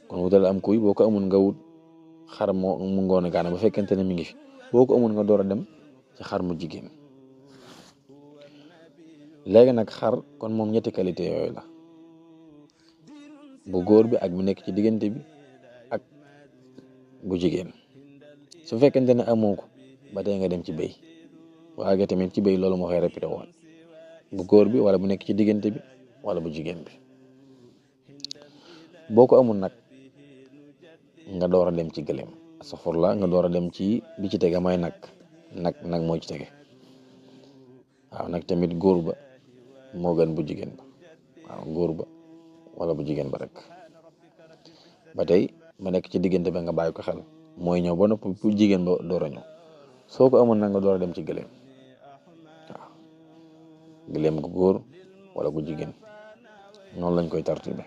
kon wutal am kuy boo ko amul nga wut xar mu ngoon gaana bu fekkente ne mi ngi fi boo ko amul nga door a dem ci xar mu jigéen léegi nag xar kon moom ñetti qualité yooyu la bu góor bi ak bu nekk ci diggante bi ak bu jigéen su fekkente ne amoo ko ba tey nga dem ci béy waaye tamit ci béy loolu moo koy répété woon bu góor bi wala bu nekk ci diggante bi wala bu jigéen bi boo ko amul nag nga door a dem ci gëléem astaghfirullah nga door a dem ci bi ci tege mooy nag moo ci tege waaw nag tamit góor ba moo gën bu jigéen ba waaw góor ba wala bu jigéen ba rek ba tey ma nekk ci diggante ba nga bàyyi ko xel mooy ñëw ba noppi pour jigéen ba door a ñëw soo ko amoon na nga door a dem ci gëléem waaw gëléem gu góor wala gu jigéen noonu lañ koy tartibe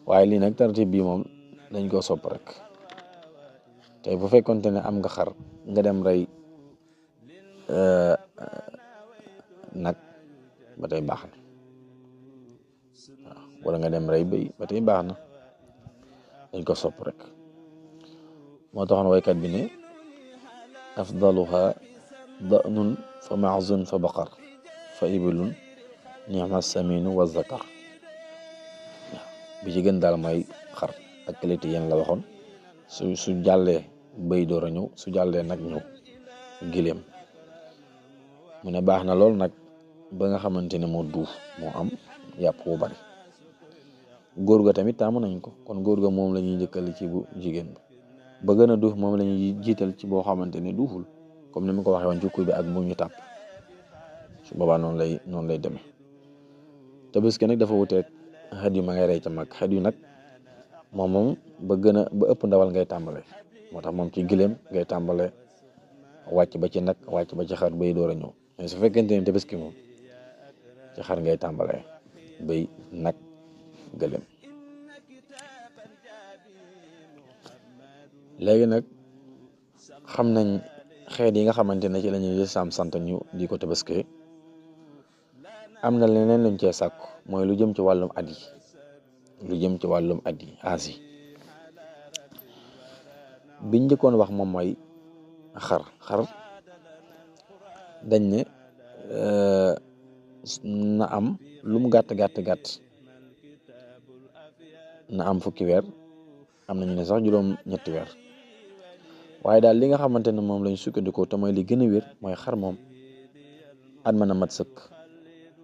waaye lii nag tartib bi moom dañ koo sopp rek tey bu fekkonte ne am nga xar nga dem rey nag ba tey baax na waaw wala nga dem rey bëy ba tey baax na dañ ko sopp rek moo taxoon waykat bi ne afdaluha danun fa maxzun fa baqar fa ibilun ni'ma saminu wa zakar waaw bi ci gën daal mooy xar ak qualité yéen la waxoon su jàllee bëy door a ñëw su jàllee nag ñëw gileem mu ne baax na lool nag ba nga xamante ne moo duuf moo am yàpp bu bari góor ga tamit taamu nañ ko kon góor ga moom la ñuy njëkkali ci bu jigéen ba gën a duuf moom la ñuy jiital ci boo xamante ne duuful comme ni ma ko waxee woon ci kuy bi ak bu ñu tàpp su boobaa noonu lay demee tabaski nag dafa wuteeg xet yu ma ngay rey ca mag xet yu nag moom ba ëpp ndawal ngay tàmbale moo tax moom ci gileem ngay tàmbale wàcc ba ci nag wàcc ba ci xar bay door a ñëw mais su fekkente ne tabaski moom ci xar ngay tàmbale bay nag gëléem léegi nag xam nañ xeet yi nga xamante ne ci la ñuy sant ñu di ko tabaski am na leneen luñ cee sàkku mooy lu jëm ci wàllum at yi asi biñ njëkkoon wax moom mooy xar dañ ne na am lu mu gàtt na am fukki weer am nañu ne sax juróom ñetti weer waaye daal li nga xamante ne moom lañ sukkandikoo te mooy li gën a wér mooy xar moom at mën a mat sëkk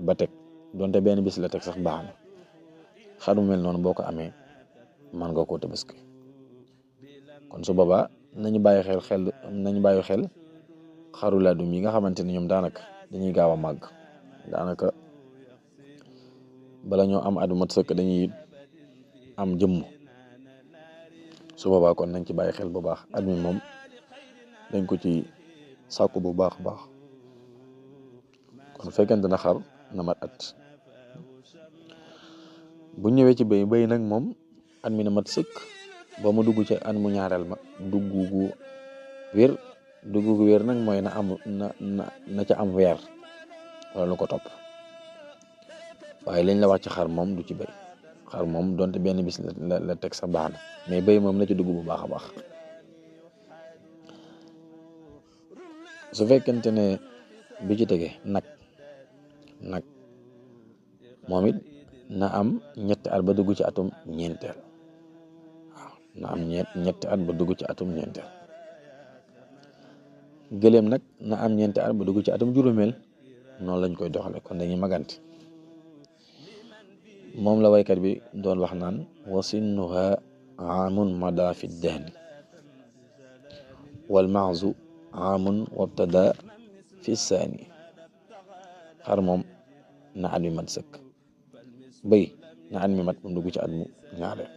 ba teg donte benn bis la teg sax baax na xar mu mel noonu boo ko amee man nga koo tabaski kon su boobaa nañu bàyyi xel xaru laadum yi nga xamante ne ñoom daanaka dañuy gaaw a màgg daanaka bala ñoo am at mat sëkk dañuy am jëmm su boobaa kon nañ ci bàyyi xel bu baax at mi moom dañ ko ci sàkku bu baax kon fekkente na xar na mat at bu ñëwee ci bëy nag moom at mi na mat sëkk ba mu dugg ci at mu ñaareel ma dugg gu wér nag mooy na ca am weer wala lu ko topp waaye liñ la wax ci xar moom du ci bëy xar moom donte benn bis la teg sax baax na mais bëy moom na ci dugg bu baax a baax su fekkente ne bi ci tege nag moom it na am ñetti at ba dugg ci atum ñeenteel waaw na am ñetti at ba dugg ci atum ñeenteel gëléem nag na am ñeenti at ba dugg ci atum juróomeel noonu lañ koy doxale kon dañuy magante moom la waykat bi doon wax naan wasinnuha aamun mada fi dahni wal maazu aamun wabtada fi saani xar moom na at mi mat sëkk bëy na at mi mat mu dugg ci at mu ñaareel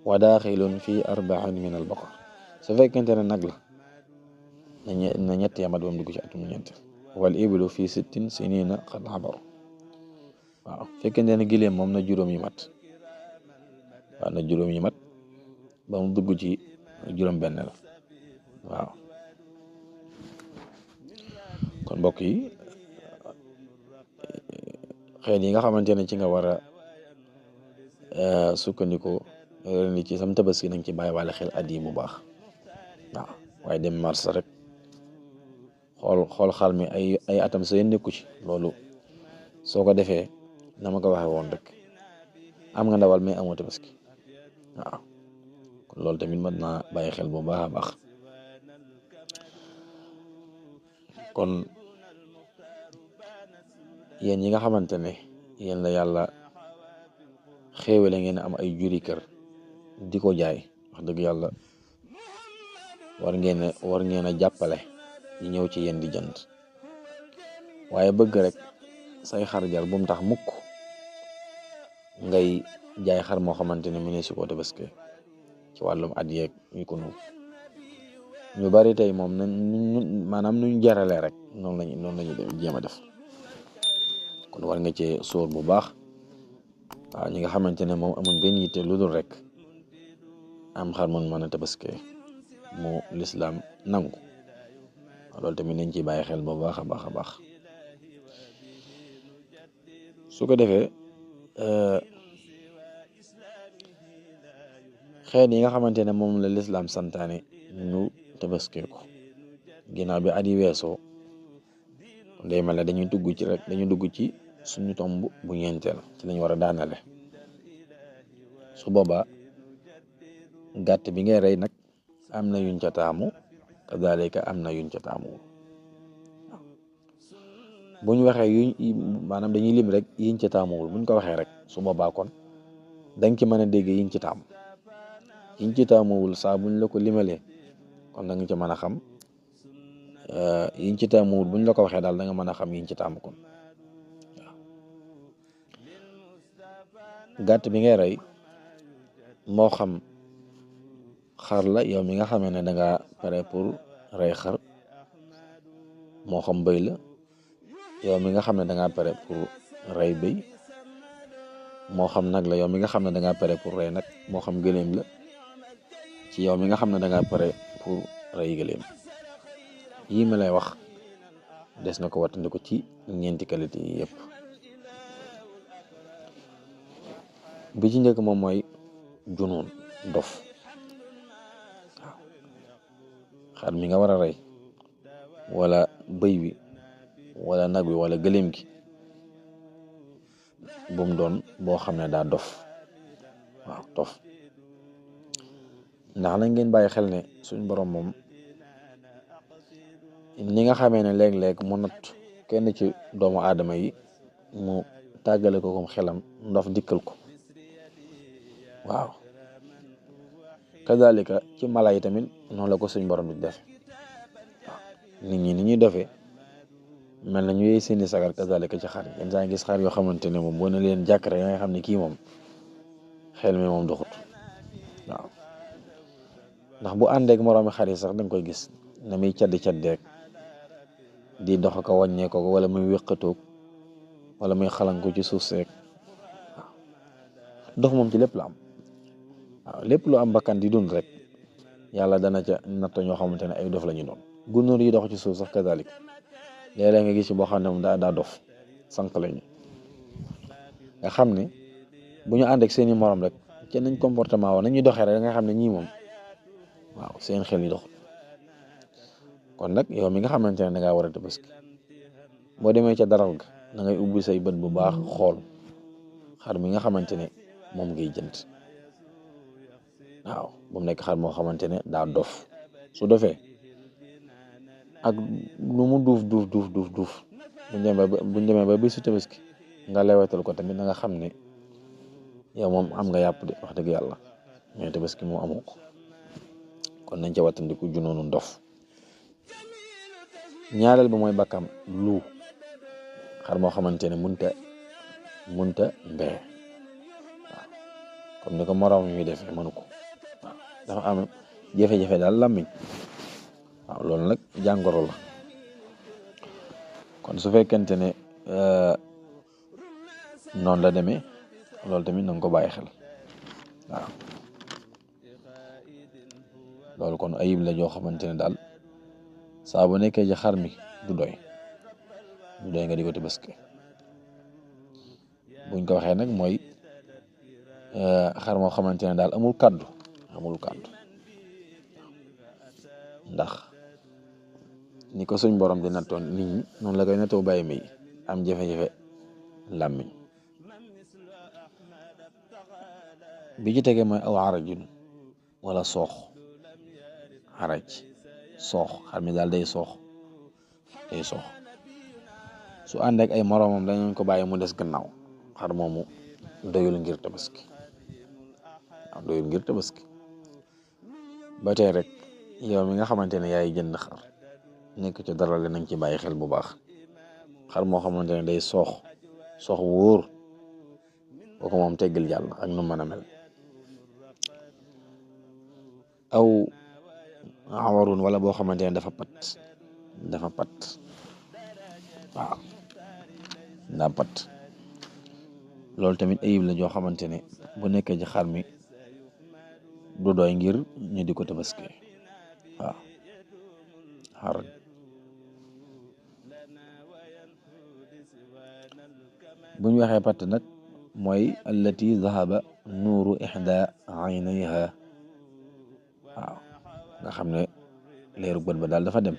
wa daaxilun fi arbain min al baqar su fekkente ne nag la na ñett yamat ba mu dugg ci atum ñeent wal ibilu fi sittin sinina qad abaru waaw fekkente ne gileem moom na juróom yi mat ba mu dugg ci juróom benn la waaw kon mbokk yi xeet yi nga xamante ne ci nga war a sukkandikoo ni ci sam tabaski nañ ci bàyyi wàlle xel at yi bu baax waaw waaye dem mars rek xool xar mi ay atam sa yéen nekku ci loolu soo ko defee na ma ko waxee woon rek am nga ndawal mais amoo tabaski waaw kon loolu tamit mën naa bàyyi xel bu baax a baax kon yéen ñi nga xamante ne yéen la yàlla xéewale ngeen am ay juri kër di ko jaay wax dëgg yàlla war ngeen a jàppale ñi ñëw ci yéen di jënd waaye bëgg rek say xar jar bu mu tax mukk ngay jaay xar moo xamante ne mu ne si koo tabaski ci wàllum at yeeg ñu ko ñu bari tey moom maanaam nuñ jarale rek noonu lañu jéem a def. kon war nga cee sóor bu baax waaw ñi nga xamante ne moom amuñ benn yitte lu dul rek am xar mun mën a tabaskee mu lislaam nangu loolu tamit nañ ci bàyyi xel bu baax a baax a baax. su ko defee xeet yi nga xamante ne moom la lislaam santaane ñu tabaskee ko ginnaaw bi at yi weesoo day mel ne dañuy dugg ci suñu tomb bu ñeenteel ci lañ war a daanale. su boobaa gàtt bi ngay rey nag am na yuñ ca taamu kadalika am na yuñ ca taamu buñ waxee maanaam dañuy lim rek yiñ ca taamuwul buñ ko waxee rek su boobaa kon dañ ci mën a dégg yiñ ci taamu yiñ ci taamuwul saa buñ la ko limalee kon da nga ci mën a xam yiñ ci taamuwul buñ la ko waxee daal da nga mën a xam yiñ ci taamu kon waaw. gàtt bi ngay rey moo xam xar la yow mi nga xamee ne da nga pare pour rey xar, moo xam bëy la yow mi nga xam ne da ngaa pare pour rey bëy, moo xam nag la yow mi nga xam ne da ngaa pare pour rey nag, moo xam gëléem la ci yow mi nga xam ne da ngaa pare pour rey gëléem. yii ma lay wax des na ko wattandiku ci ñeenti qualité yi yëpp. bi ci njëkk moom mooy junuun dof. waaw xar mi nga war a rey wala bëy bi wala nag wi wala gëléem gi bu mu doon boo xam ne daa dof. waaw dof ndax nañ ngeen bàyyi xel ne suñ borom moom ni nga xamee ne léeg-léeg mu natt kenn ci doomu aadama yi mu tàggale ko kom xelam ndof dikkal ko. waaw kadalika ci mala yi tamit noonu la ko suñ borom di def. waaw nit ñi ni ñuy defee mel na ñu yey seeni sagar kadalika ci xar yi yenn saa gis xar yoo xamante ne moom boo ne leen jàkk rek nga xam ne kii moom xel mi moom doxut. waaw ndax bu àndeek moroomi xar yi sax danga koy gis na muy caddi di dox ko wàññee ko wala muy wéqatoog wala muy xalanku ci suuf seeg. waaw dox moom ci lépp la am. waaw lépp lu am bakkan di dund rek yàlla dana ca natt ñoo xamante ne ay dof la ñu doon. gunóor yi dox ci suuf sax kazalik léeg-léeg nga gis ci boo xam ne moom daa dof sànq lañu nga xam ne bu ñu ànd ak seeni morom rek ci nañ comportement woon nañuy doxee rek nga xam ne ñii moom waaw seen xel yi dox. kon nag yow mi nga xamante ne da ngaa war a tabaski boo demee ca daral ga da ngay ubbi say bët bu baax xool xar mi nga xamante ne moom ngay jënd. waaw bu mu nekk xar moo xamante ne daa dof. su dofee ak lu mu duuf buñ demee ba bisu tabaski nga lewetal ko tamit da nga xam ne yow moom am nga yàpp de wax dëgg yàlla mais tabaski moom amoo ko. kon nañ ca wattandiku junoonu ndof. ñaareel ba mooy bakkam lu xar moo xamante ne munta mbee. waaw comme ni ko moroom mi defee mënu ko. waaw dafa am jafe-jafe daal làmmiñ. waaw loolu nag jàngoro la. kon su fekkente ne noonu la demee loolu tamit na nga ko bàyyi xel. waaw loolu kon ayib la joo xamante ne daal saa bu nekkee ci xar mi du doy nga di ko tabaski. buñ ko waxee nag mooy xar moo xamante ne daal amul kàddu ndax ni ko suñ borom di nattoon nit ñi noonu la koy nattoo bàyyi may am jafe-jafe làmmiñ. bi ci tegee mooy aw arajun wala soox. soox xar mi daal day soox su ànd ak ay moroomam dañu ko bàyyi mu des gannaaw xar moomu doyul ngir tabaski. waaw doyul ngir tabaski. ba tey rek yow mi nga xamante ne yaay jënd xar nekk ci dara la nañ ci bàyyi xel bu baax. xar moo xamante ne day soox wóor kooku moom teggal jàll ak nu mën a mel. aw awarun wala boo xamante ne dafa pat waaw daa pat loolu tamit ayib la joo xamante ne bu nekkee ci xar mi du doy ngir ñu di ko tabaski waaw xar buñ waxee patt nag mooy allati zahaba nuuru ixda aynayha waaw nga xam ne leeru bët ba daal dafa dem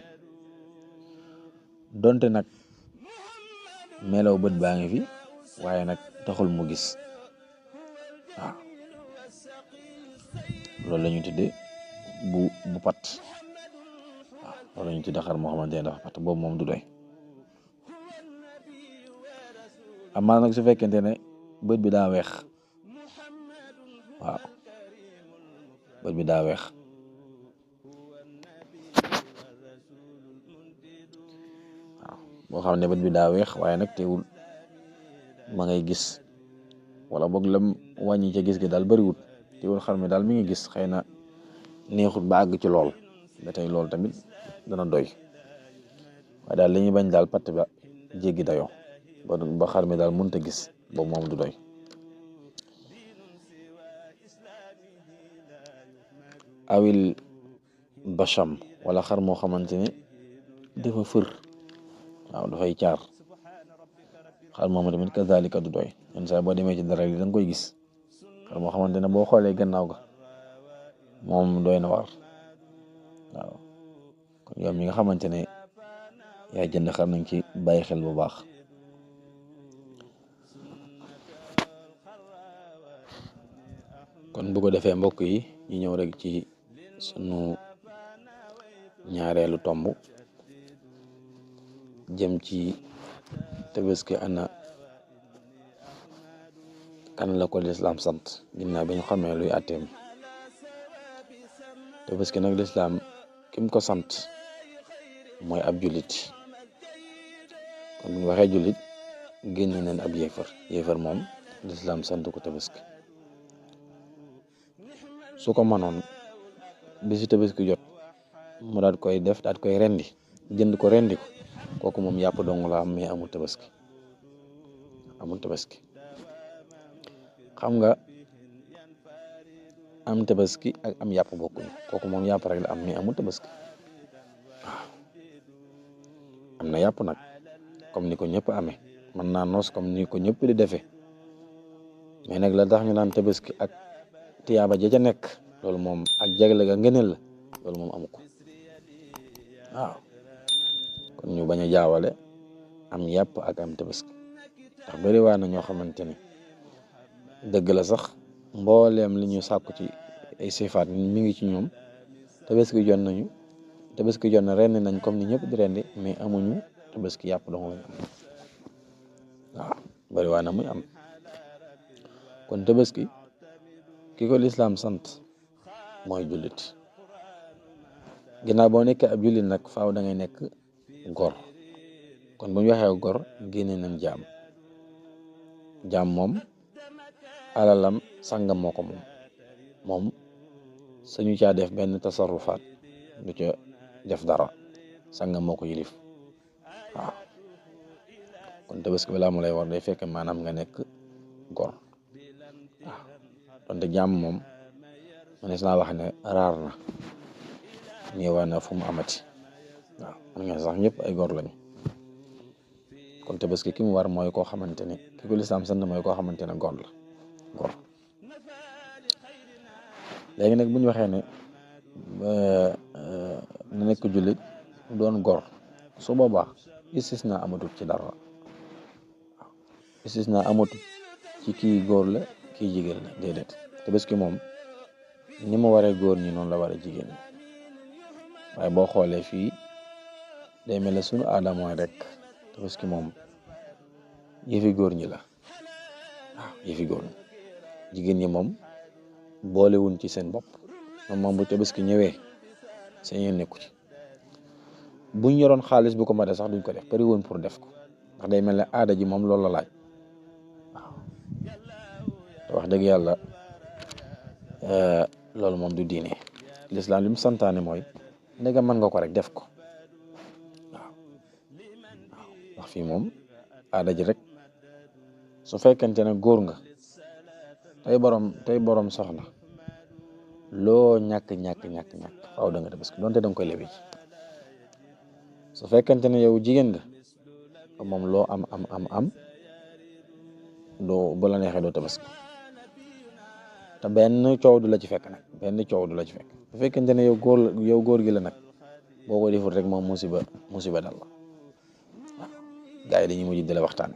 donte nag melaw bët baa ngi fi waaye nag taxul mu gis waaw loolu la ñu tudde bu pat waaw loolu la ñu tudde xar moo xamante ne dafa pat boobu moom du doy amaa nag su fekkente ne bët bi daa weex waaw bët bi daa weex waaw boo xam ne bët bi daa weex waaye nag teewul ma ngay gis wala boog lam wàññi ca gis gi daal bariwut teewul xar mi daal mi ngi gis xëy na neexut ba àgg ci lool ba tey loolu tamit dana doy waaye daal li ñuy bañ daal patt ba jéggi dayoo ba xar mi daal mënut a gis boobu moom du doy awil bacham wala xar moo xamante ne dafa fër waaw dafay caar xar moom tamit kazalika du doy yenn saa boo demee ci dara li da nga koy gis xar moo xamante ne boo xoolee gannaaw ga moom doy na waar waaw kon yow mi nga xamante ne yaa jënd xar nañ ci bàyyi xel bu baax kon bu ko defee mbokk yi ñu ñëw rek ci sunu ñaareelu tomb jëm ci tabaski ana kan la ko lislaam sant ginnaaw bi ñu xamee luy àtteem tabaski nag lislaam kim ko sant mooy ab jullit kon bu ñu waxee jullit génn neen ab yéefar moom lislaam sant ko tabaski su ko mënoon bisu tabaski jot mu daal koy def daal koy rendi jënd ko rendi ko kooku moom yàpp dong la am mais amul tabaski xam nga am tabaski ak am yàpp bokkuñu kooku moom yàpp rek la am mais amul tabaski waaw am na yàpp nag comme ni ko ñëpp amee mën naa noos comme ni ko ñëpp di defee mais nag la tax ñu naan tabaski ak tiyaaba ja ca nekk loolu moom ak jagle ga ngëneel la loolu moom amu ko waaw kon ñu bañ a jaawale am yàpp ak am tabaski ndax bari waa na ñoo xamante ne dëgg la sax mbooleem li ñu sàkku ci ay sifaat mi ngi ci ñoom tabaski jot na rendi nañ comme ni ñëpp di rendi mais amuñu tabaski yàpp dong lañ am waaw bari waa na muy am kon tabaski ki ko lislaam sant mooy jullit ginnaaw boo nekkee ab jullit nag faaw da ngay nekk gor kon bu ñu waxee gor génne nañ jaam moom alalam sangam moo ko moom sañu caa def benn tasarrufaat du ca def dara sangam moo ko yilif waaw kon tabaski balaa mu lay war day fekk maanaam nga nekk gor waaw donte jaam moom manees naa wax ne raar na ñëwaa na fu mu amati waaw man nga sax ñëpp ay gor lañu kon tabaski ki mu war mooy koo xamante ne ki ko lislaam sant mooy koo xamante ne gor léegi nag bu ñu waxee ne na nekk jullit doon gor su boobaa istisna amatut ci dara waaw istisna amatut ci kii góor la kii jigéen la déedéet tabaski moom ni mu waree góor ñi noonu la war a jigéen ñi waaye boo xoolee fii day mel ne sunu aada mooy rek tabaski moom yëfi góor ñi la waaw yëfi góor ñi jigéen ñi moom boolewuñ ci seen bopp moom bu tabaski ñëwee seen yoon nekku ci buñ yoroon xaalis bu ko matee sax duñ ko def pare woon pour def ko ndax day mel ne aada ji moom loolu la laaj waaw te wax dëgg yàlla loolu moom du diine lislaam li mu santaane mooy ndegam mën nga ko rek def ko waaw ndax fii moom aada ji rek su fekkente ne góor nga tey borom soxna loo ñàkk faaw da nga tabaski donte da nga koy lebi su fekkente ne yow jigéen nga moom loo am doo bu la neexee doo tabaski te benn coow du la ci fekk nag bu fekkente ne yow góor gi la nag boo ko deful rek moom musiba dal la waaw gars yi dañuy mujj di la waxtaan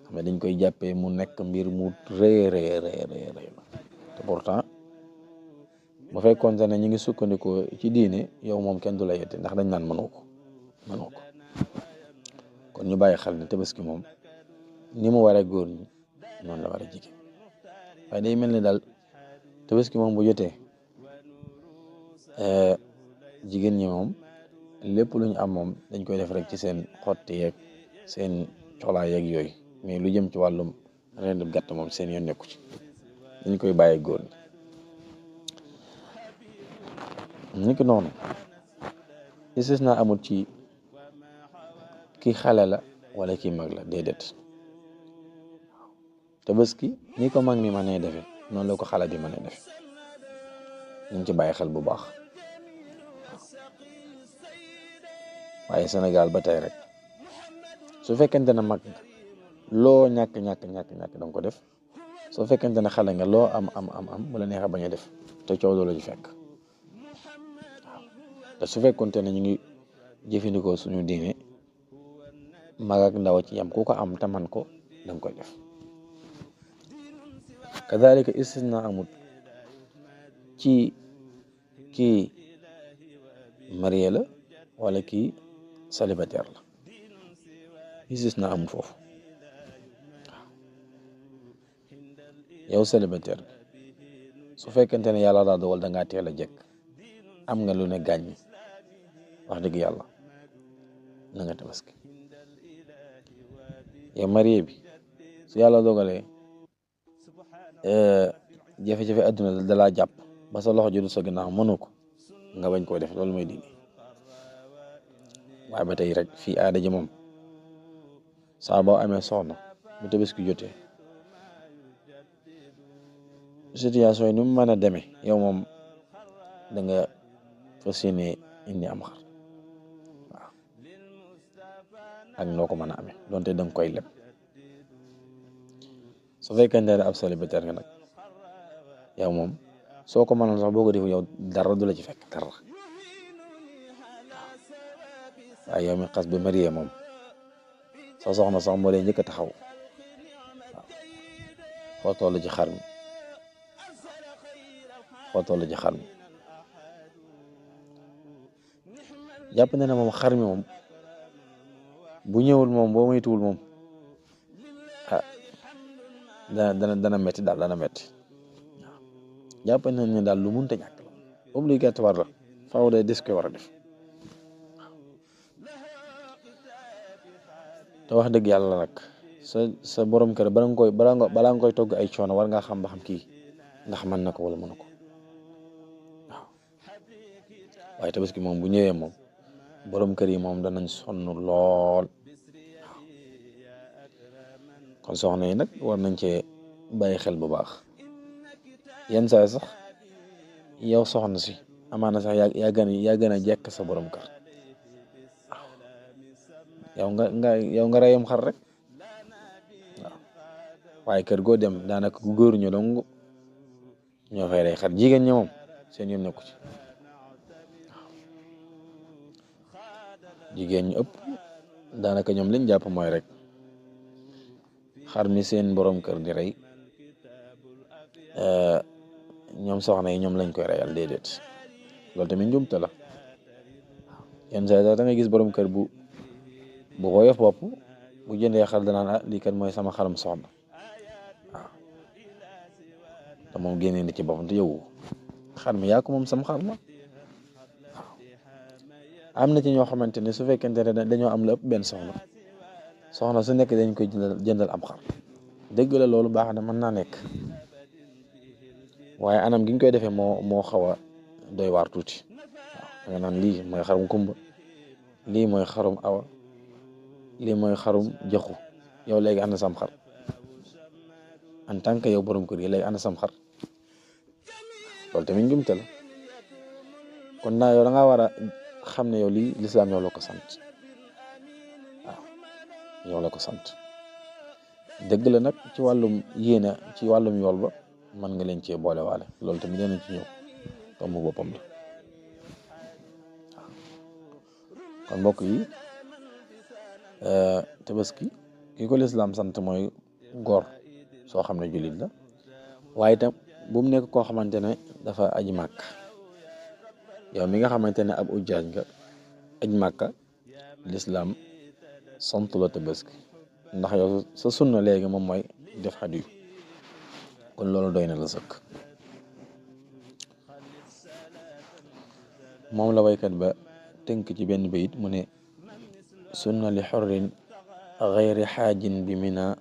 xam ne dañ koy jàppee mu nekk mbir mu rëy te pourtant bu fekkoonte ne ñu ngi sukkandikoo ci diine yow moom kenn du la yetti ndax dañ naan mënoo ko kon ñu bàyyi xel ne tabaski moom ni mu waree góor ñi noonu la war a jigéen waaye day mel ni daal tabaski moom bu jotee jigéen ñi moom lépp lu ñu am moom dañ koy def rek ci seen xotti yeeg seen colaa yeeg yooyu mais lu jëm ci wàllum rendu gàtt moom seen yoon nekku ci dañ koy bàyyi góor ñi ni ki noonu isis naa amul ci ki xale la wala ki mag la déedéet tabaski ni ko mag mi mënee defe noonu la ko xale bi mënee defe ñu ci bàyyi xel bu baax waaye Sénégal ba tey rek su fekkente ne mag nga loo ñàkk danga ko def soo fekkente ne xale nga loo am bu la neexee bañ a def te coow doo la ci fekk waaw te su fekkonte ne ñu ngi jëfandikoo suñu diine mag ak ndaw ci yam ku ko am te man ko danga koy def kadalika istisna amut ci kii marié la wala kii célibataire la istisna amut foofu yow célibataire su fekkente ne yàlla daa dogal da ngaa teel a jekk am nga lu ne gàññ wax dëgg yàlla na nga tabaski yow marié bi su yàlla dogalee jafe-jafe adduna dalaa jàpp ba sa loxo jodu sa gannaaw mënu ko nga bañ koo def loolu mooy diine waaye ba tey rek fii aada ji moom saa boo amee soxna bu tabaski jotee situation yi ni mu mën a demee yow moom da nga fas yéene indi am xar waaw ak noo ko mën a amee donte da nga koy leb su fekkente ne ab célibataire nga nag yow moom soo ko mënoon sax boo ko defu yow dara du la ci fekk dara waaye yow mi xas bi marié moom sa soxna sax moo lay njëkk a taxaw waaw foo toll ci xar mi jàpp na ne moom xar mi moom bu ñëwul moom boo moytuwul moom dana metti daal dana metti waaw jàpp nañ ne daal lu munta ñàkk la obligatoire la faaw day des koy war a def te wax dëgg yàlla nag sa borom kër balaa nga koy togg ay coono war ngaa xam ba xam kii ndax mën na ko wala mënu ko waaw waaye tabaski moom bu ñëwee moom borom kër yi moom danañ sonn lool waaw kon soxna yi nag war nañ cee bàyyi xel bu baax yenn saa sax yow soxna si amaana sax yaa gën a jekk sa borom kër waaw yow nga reyam xar rek waaw waaye kër goo dem daanaka ku góor ñu dong ñoo fay rey xar jigéen ñi moom seen yoon nekku ci waaw jigéen ñu ëpp daanaka ñoom liñ jàpp mooy rek xar mi seen borom kër di rey ñoom soxna yi ñoom lañ koy reyal déedéet loolu tamit njumte la waaw yenn saa da nga gis borom kër bu woyof bopp bu jëndee xar danaan lii kat mooy sama xarum soxna waaw te moom génnee na ci boppam te yow xar mi yaa ko moom sam xar ma waaw am na ci ñoo xamante ne su fekkente ne dañoo am la ëpp benn soxna su nekk dañ koy jëndal am xar dëgg la loolu baax na mën naa nekk waaye anam gi ñu koy defee moo xaw a doy waar tuuti waaw da nga naan lii mooy xarum kumba lii mooy xarum awa lii mooy xarum joxu yow léegi ana sam xar en tant que yow borom kër gi léegi ana sam xar loolu tamit njumte la kon naa yow da ngaa war a xam ne yow lii lislaam yow la ko sant waaw yow la ko sant dëgg la nag ci wàllum yéene ci wàllum yool ba mën nga leen cee boole waale loolu tamit dinañ ci ñëw tomb boppam la waaw kon mbokk yi tabaski ki ko lislaam sant mooy góor soo xam ne jullit la waaye itam bu mu nekk koo xamante ne dafa aji màkk yow mi nga xamante ne ab ujjaaj nga aj màkka lislaam sant la tabaski ndax yow sa sunna léegi moom mooy def hadiyu kon loolu doy na la sëkk moom la waykat ba tënk ci benn bayit mu ne sunna li xorrin xayri xaajin bi mina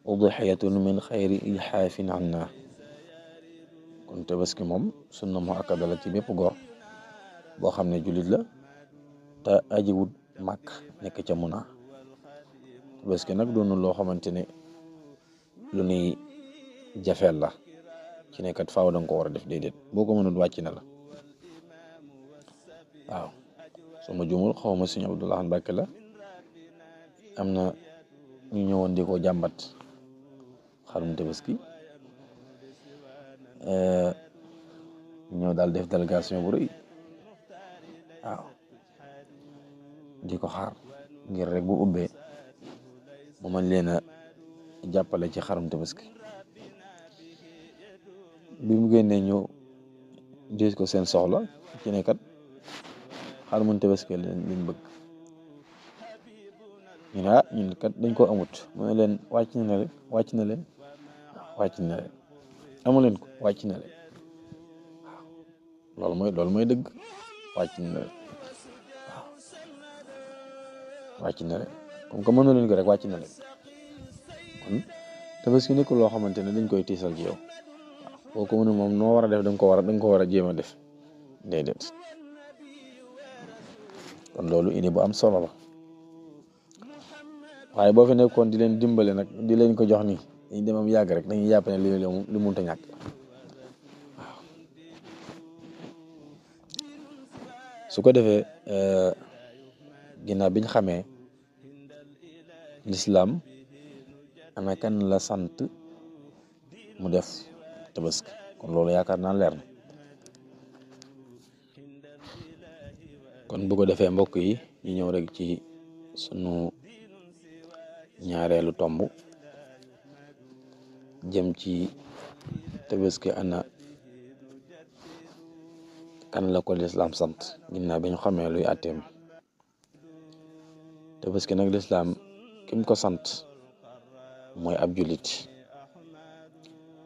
udxiyatun min xayri ilxaafin anna kon tabaski moom sunna moo akkada la ci bépp góor boo xam ne jullit la te ajiwut màkk nekk ca muna tabaski nag doonu loo xamante ne lu nuy jafeel la ci nekkat faaw danga ko war a def déedéet boo ko mënut wàcc na la waaw suma jumul xaw ma Sëñ Abdou Lahad Mbàkke la am na ñu ñëwoon di ko jàmbat xarum tabaski ñëw daal def délégation bu rëy waaw di ko xaar ngir rek bu ubbee mu mën leen a jàppale ci xarum tabaski bi mu génnee ñu diis ko seen soxla ci ne kat xarum tabaski liñ bëgg ñu ne ñun kat dañ ko amut mu ne leen wàcc na leen amu leen ko wàcc na leen waaw loolu mooy dëgg wàcc na leen waaw wàcc na leen comme que mënu leen ko rek wàcc na leen kon tabaski nekkul loo xamante ne dañ koy tiisal ci yow waaw boo ko mënu moom noo war a def da nga ko war a jéem a def déedéet kon loolu ini bu am solo la waaye boo fi nekkoon di leen dimbale nag di leen ko jox nii dañuy demam yàgg rek dañuy jàpp ne li mënut a ñàkk waaw su ko defee ginnaaw biñ xamee lislaam ana kan la sant mu def tabaski kon loolu yaakaar naa leer na kon bu ko defee mbokk yi ñu ñëw rek ci sunu ñaareelu tomb jëm ci tabaski ana kan la ko lislaam sant ginnaaw bi ñu xamee luy àtteem tabaski nag lislaam kim ko sant mooy ab jullit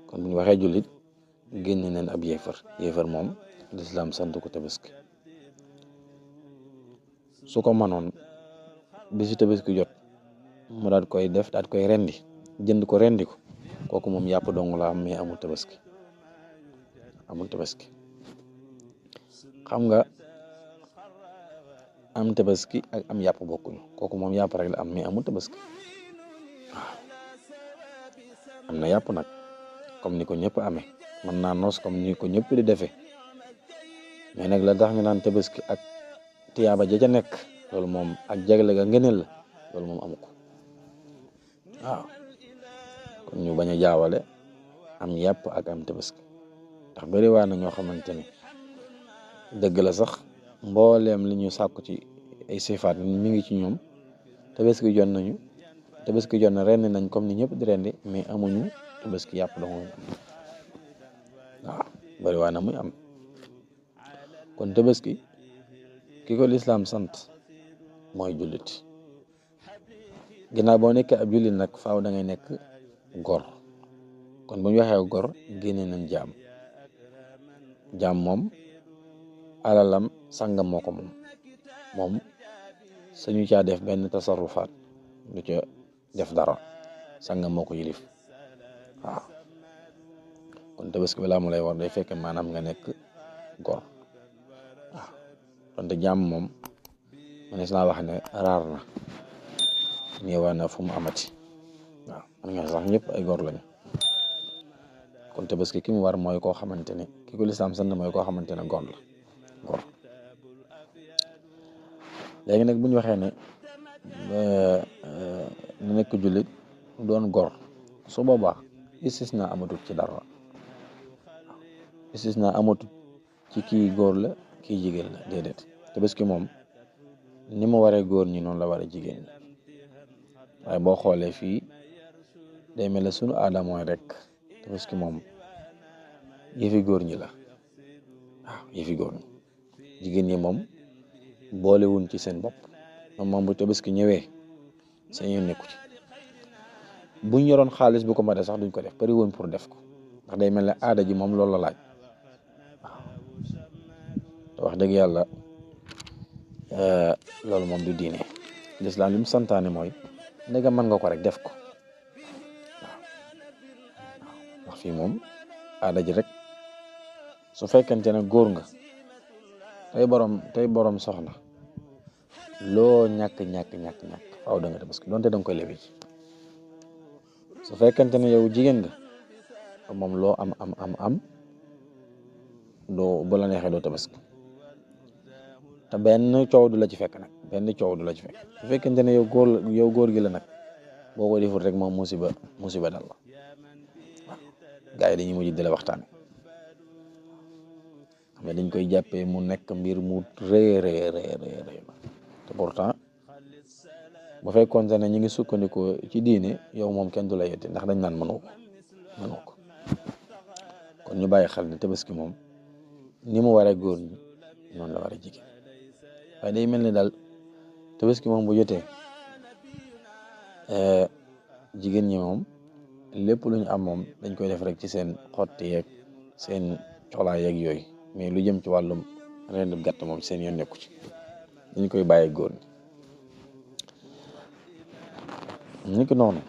kon bu ñu waxee jullit génn neen ab yéefar moom lislaam sant ko tabaski su ko manoon bisu tabaski jot mu daal koy def daal koy rendi jënd ko rendi ko kooku moom yàpp dong la am mais amul tabaski xam nga am tabaski ak am yàpp bokkuñu kooku moom yàpp rek la am mais amul tabaski waaw am na yàpp nag comme ni ko ñëpp amee mën naa noos comme ni ko ñëpp di defee mais nag la tax ñu naan tabaski ak tiyaaba ja ca nekk loolu moom ak jagle ga ngëneel la loolu moom amu ko waaw kon ñu bañ a jaawale am yàpp ak am tabaski ndax bari waa na ñoo xamante ne dëgg la sax mbooleem li ñu sàkku ci ay sifaat mi ngi ci ñoom tabaski jot na rendi nañ comme ni ñëpp di rendi mais amuñu tabaski yàpp dong waaw bari waa na muy am kon tabaski ki ko lislaam sant mooy jullit ginnaaw boo nekkee ab jullit nag faaw da ngay nekk gor kon bu ñu waxee gor génne nañ jaam moom alalam sangam moo ko moom sañu caa def benn tasarrufaat du ca def dara sangam moo ko yilif waaw kon tabaski balaa mu lay war day fekk maanaam nga nekk gor waaw donte jaam moom manees naa wax ne raar na néewaa na fu mu amati waaw man nga sax ñëpp ay gor lañu kon tabaski ki mu war mooy koo xamante ne ki ko lislaam sant mooy koo xamante ne gor la gor léegi nag bu ñu waxee ne na nekk jullit doon gor su boobaa istisna amatut ci dara istisna amatut ci kii góor la kii jigéen la déedéet tabaski moom ni mu waree góor ñi noonu la waree jigéen ñi waaye boo xoolee fii day mel ne sunu aada mooy rek tabaski moom yëfi góor ñi la waaw yëfi góor ñi jigéen ñi moom boolewuñ ci seen bopp moom bu tabaski ñëwee seen yoon nekku ci buñ yoroon xaalis bu ko mate sax duñ ko def pare woon pour def ko ndax day mel ne aada ji moom loolu la laaj waaw te wax dëgg yàlla loolu moom du diine lislaam li mu santaane mooy ndega mën nga ko rek def ko waaw ndax fii moom aada ji rek su fekkente ne góor nga tey borom soxna loo ñàkk faaw da nga tabaski donte da nga koy lebi su fekkente ne yow jigéen nga moom loo am doo bu la neexee doo tabaski te benn coow du la ci fekk nag su fekkente ne yow góor gi la nag boo ko deful rek moom musiba dal la waaw gars yi dañuy mujj di la waxtaane xam ne dañ koy jàppee mu nekk mbir mu rëy te pourtant bu fekkoon ne ñu ngi sukkandikoo ci diine yow moom kenn du la yetti ndax dañ naan mënoo ko kon ñu bàyyi xel ne tabaski moom ni mu waree góor ñi noonu la waree jigéen waaye day mel ni daal tabaski moom bu jotee jigéen ñi moom lépp lu ñu am moom dañ koy def rek ci seen xotti yeeg seen colaa yeeg yooyu mais lu jëm ci wàllum rendu gàtt moom seen yoon nekku ci dañ koy bàyyi góor ñi ni ki noonu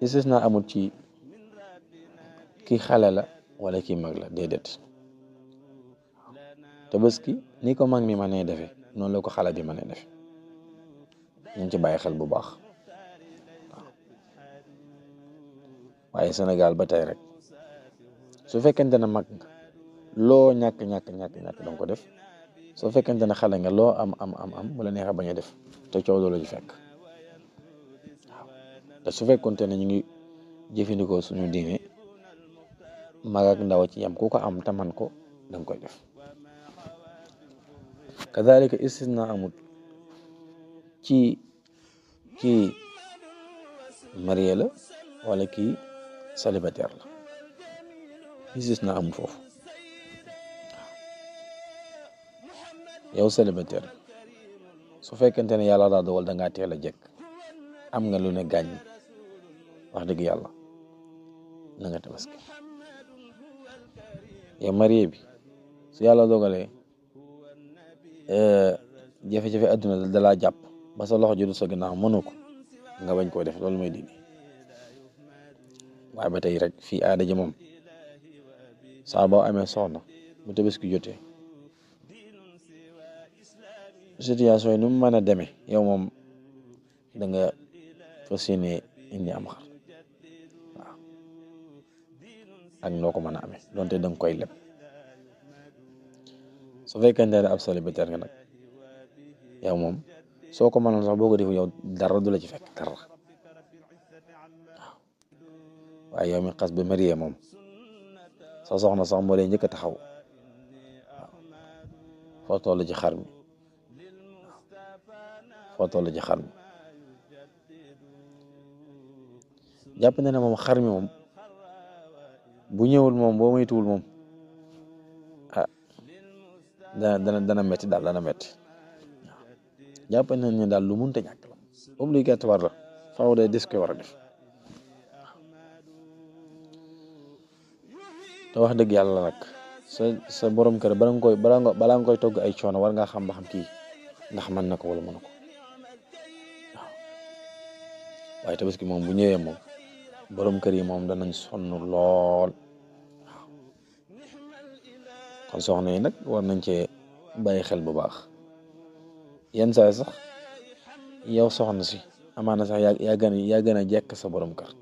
istisna amul ci ki xale la wala ki mag la déedéet tabaski ni ko mag mi mënee defe noonu la ko xale bi mënee defe ñu ci bàyyi xel bu baax waaw waaye Sénégal ba tey rek su fekkente ne mag nga loo ñàkk danga ko def soo fekkente ne xale nga loo am bu la neexee bañ a def te coow loolu ji fekk waaw te su fekkonte ne ñu ngi jëfandikoo suñu diine mag ak ndaw ci yam ku ko am te man ko danga koy def kadalika istisna amut ci kii marié la wala kii célibataire la istisna amut foofu yow célibataire su fekkente ne yàlla daa dogal da ngaa teel a jekk am nga lu ne gàññ wax dëgg yàlla na nga tabaski yow marié bi su yàlla dogalee jafe-jafe adduna dalaa jàpp ba sa loxo jotu sa gannaaw mënu ko nga bañ koo def loolu mooy diine waaye ba tey rek fii aada ji moom saa boo amee soxna bu tabaski jotee situation yi ni mu mën a demee yow moom da nga fas yéene indi am xar waaw ak noo ko mën a amee donte da nga koy leb su fekkente ne ab célibataire nga nag yow moom soo ko mënoon sax boo ko defu yow dara du la ci fekk dara waaw waaye yow mi xas ba marié moom sa soxna sax moo lay njëkk a taxaw waaw foo toll ci xar mi jàpp na ne moom xar mi moom bu ñëwul moom boo moytuwul moom dana metti daal dana metti waaw jàpp nañ ne daal lu mënta ñàkk la obligatoire la faaw day des koy war a def te wax dëgg yàlla nag sa borom kër balaa nga koy togg ay coono war ngaa xam ba xam kii ndax mën na ko wala mënu ko waaw waaye tabaski moom bu ñëwee moom borom kër yi moom danañ sonn lool kon soxna yi nag war nañ cee bàyyi xel bu baax yenn saa sax yow soxna si amaana sax yaa gën a jekk sa borom kër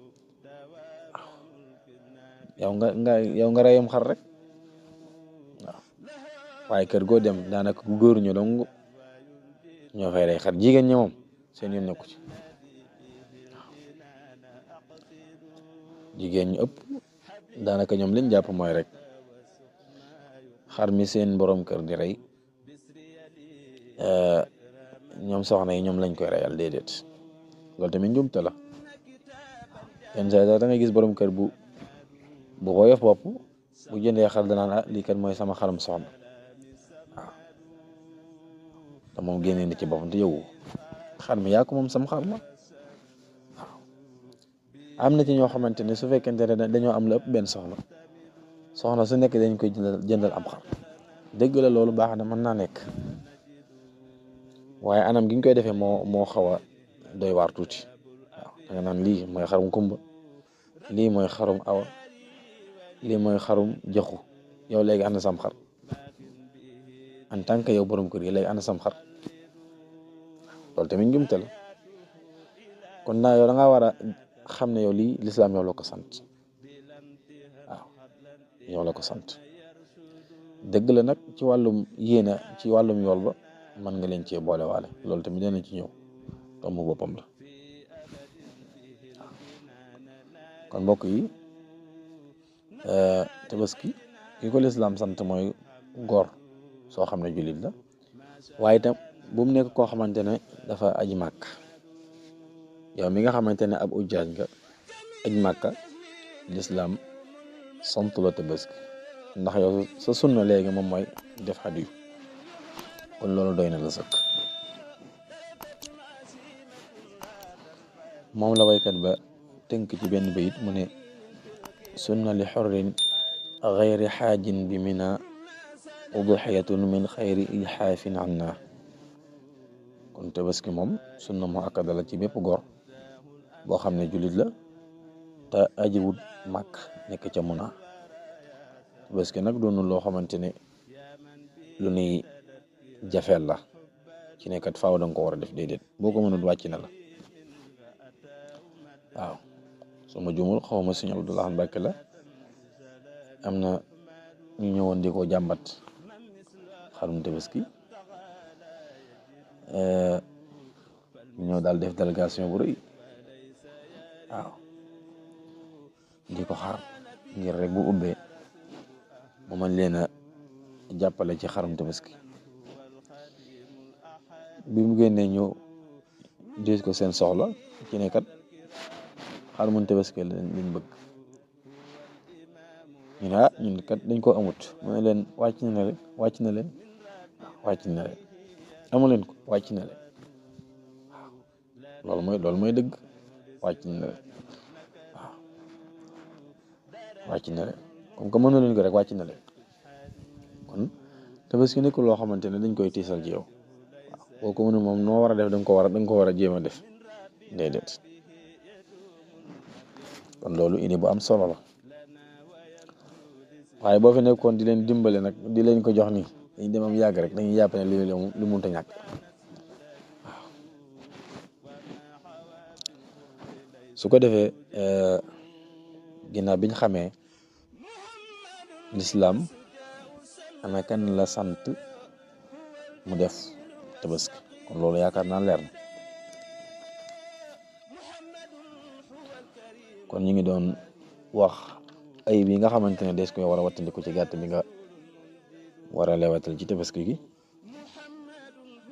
yow nga reyam xar rek waaw waaye kër goo dem daanaka góor ñu dong ñoo fay rey xar jigéen ñi moom seen yoon nekku ci waaw jigéen ñu ëpp daanaka ñoom liñ jàpp mooy rek xar mi seen borom kër di rey ñoom soxna yi ñoom lañ koy reyal déedéet loolu tamit njumte la yenn saa da ngay gis borom kër bu woyof bopp bu jëndee xar danaan lii kat mooy sama xarum soxna waaw te moom génnee na ci boppam te yow xar mi yaa ko moom sam xar la waaw am na ci ñoo xamante ne su fekkente ne dañoo am la ëpp benn soxna su nekk dañ koy jëndal am xar dëgg la loolu baax na mën naa nekk waaye anam gi ñu koy defee moo xaw a doy waar tuuti waaw da nga naan lii mooy xarum kumba lii mooy xarum awa lii mooy xarum joxu yow léegi ana sam xar en tant que yow borom kër gi léegi ana sam xar loolu tamit njumte la kon naa yow da ngaa war a xam ne yow lii lislaam yow la ko sant waaw yow la ko sant dëgg la nag ci wàllum yéena ci wàllum yool ba mën nga leen cee boole waale loolu tamit dana ci ñëw tomu boppam la kon mbokk yi tabaski ki ko lislaam sant mooy góor soo xam ne jullit la waaye itam bu mu nekk koo xamante ne dafa aji màkk yow mi nga xamante ne ab ujjaaj nga aj màkka lislaam sant la tabaski ndax yow sa sunna léegi moom mooy def hadiyu kon loolu doy na la sëkk moom la waykat ba tënk ci benn bayit mu ne sunna li xorrin xayri xaajin bi mina udxiyatun min xayri ilxaafin anna kon tabaski moom sunna moo akkada la ci bépp góor boo xam ne jullit la te ajiwut màkk nekk ca muna tabaski nag doonul loo xamante ne lu nuy jafeel la ci nekkat faaw danga ko war a def déedéet boo ko mënut wàcc na la waaw su ma jumul xaw ma Sëñ Abdul Ahad Mbàkke la am na ñu ñëwoon di ko jàmbat xarum tabaski ñu ñëw daal def délégation bu rëy waaw di ko xaar ngir rek bu ubbee mu mën leen a jàppale ci xarum tabaski bi mu génnee ñu diis ko seen soxla ci ne kat xarum tabaski liñ bëgg ñu ne ñun kat dañ ko amut mu ne leen wàcc na leen amu leen ko wàcc na leen waaw loolu mooy dëgg wàcc na leen waaw wàcc na leen comme que mënu leen ko rek wàcc na leen kon tabaski nekkul loo xamante ne dañ koy tiisal ci yow waaw boo ko mënul moom noo war a def da nga ko war a jéem a def déedéet kon loolu ini bu am solo la waaye boo fi nekkoon di leen dimbale nag di leen ko jox nii dañ dem am yàgg rek dañuy jàpp ne li mënut a ñàkk waaw su ko defee ginnaaw biñ xamee lislaam ana kan la sant mu def tabaski kon loolu yaakaar naa leer na kon ñu ngi doon wax ayib yi nga xamante ne des koy war a wattandiku ci gàtt bi nga war a lewatal ci tabaski gi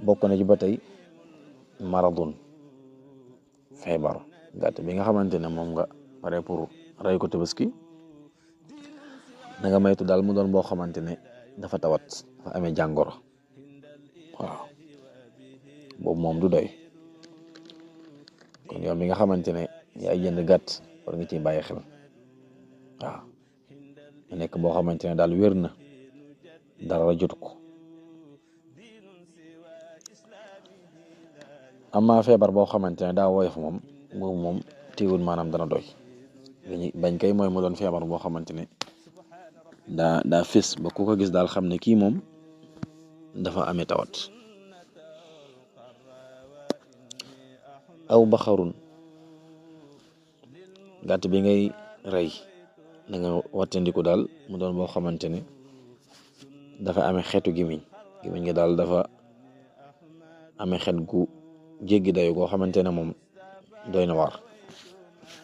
bokk na ci ba tey maradun feebar gàtt bi nga xamante ne moom nga pare pour rey ko tabaski na nga maytu daal mu doon boo xamante ne dafa tawat dafa amee jàngoro waaw boobu moom du doy kon yow mi nga xamante ne yaay jënd gàtt war nga ciy bàyyi xel waaw mu nekk boo xamante ne daal wér na dara jotu ko amma feebar boo xamante ne daa woyof moom boobu moom téewul maanaam dana doy li ñu bañ kay mooy mu doon feebar boo xamante ne daa fés ba ku ko gis daal xam ne kii moom dafa amee tawat. aw baxarun gàtt bi ngay rey da nga wattandiku daal mu doon boo xamante ne dafa amee xeetu gimiñ gi daal dafa amee xet gu jéggi dayu goo xamante ne moom doy na waar.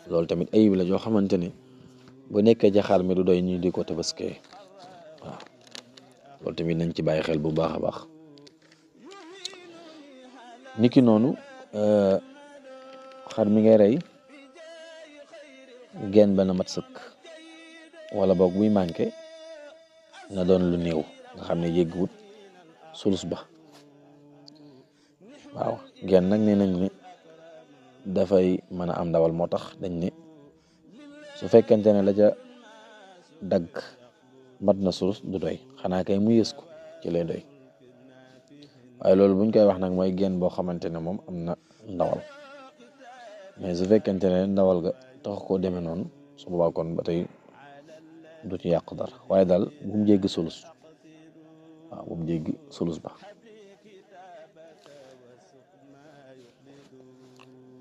loolu tamit ayib la joo xamante ne bu nekkee ci xar mi du doy ñu di ko tabaskee. waaw loolu tamit nañ ci bàyyi xel bu baax a baax. niki noonu xar mi ngay rey genn ba na mat sëkk wala boog buy manqué na doon lu néew nga xam ne yégguwut sulus ba. waaw genn nag nee nañ ne dafay mën a am ndawal moo tax dañ ne su fekkente ne la ca dagg mat na sulus du doy xanaa kay mu yës ko ci lay doy. waaye loolu buñ koy wax nag mooy genn boo xamante ne moom am na ndawal mais su fekkente ne ndawal ga tax koo demee noonu su boobaa kon ba tey du ci yàq dara waaye daal bu mu jéggi sulus. waaw bu mu jéggi sulus ba.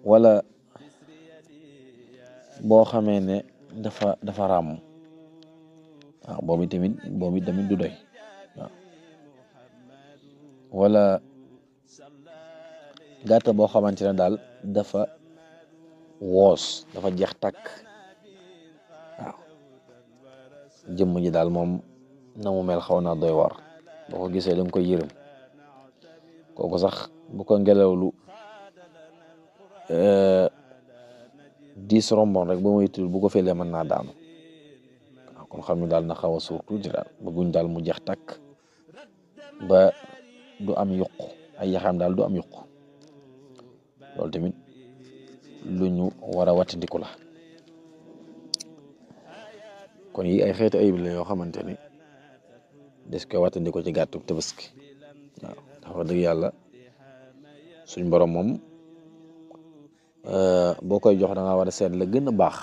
wala boo xamee ne dafa ràmm waaw boobu tamit du doy. waaw wala gàtt boo xamante ne daal dafa woos dafa jeex tàkk. waaw jëmm ji daal moom na mu mel xaw naa doy war boo ko gisee da nga koy yërëm kooku sax bu ko ngelawlu diis rombon rek ba muy tudd bu ko felee mën naa daanu. waaw kon xam ni daal na xaw a suur tuuti daal bëgguñ daal mu jeex tàkk ba du am yuq ay yaxam daal du am yuq. loolu tamit lu ñu war a wattandiku la. kon yi ay xeetu ayib la yoo xamante ni des koy wattandiku ci gàttu tabaski. waaw dafa dëgg yàlla suñ borom moom boo koy jox da nga war a seet la gën a baax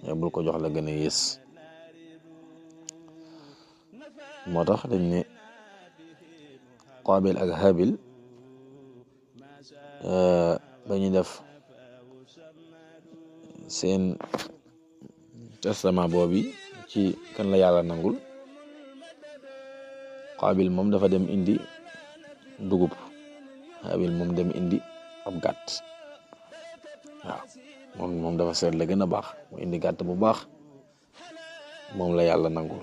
mais bul ko jox la gën a yées. moo tax dañ ne Qaabil ak Haabil ba ñu def seen testament boobu ci kan la yàlla nangul. Qaabil moom dafa dem indi dugub, Haabil moom dem indi ab gàtt. waaw moom dafa seet la gën a baax mu indi gàtt bu baax moom la yàlla nangul.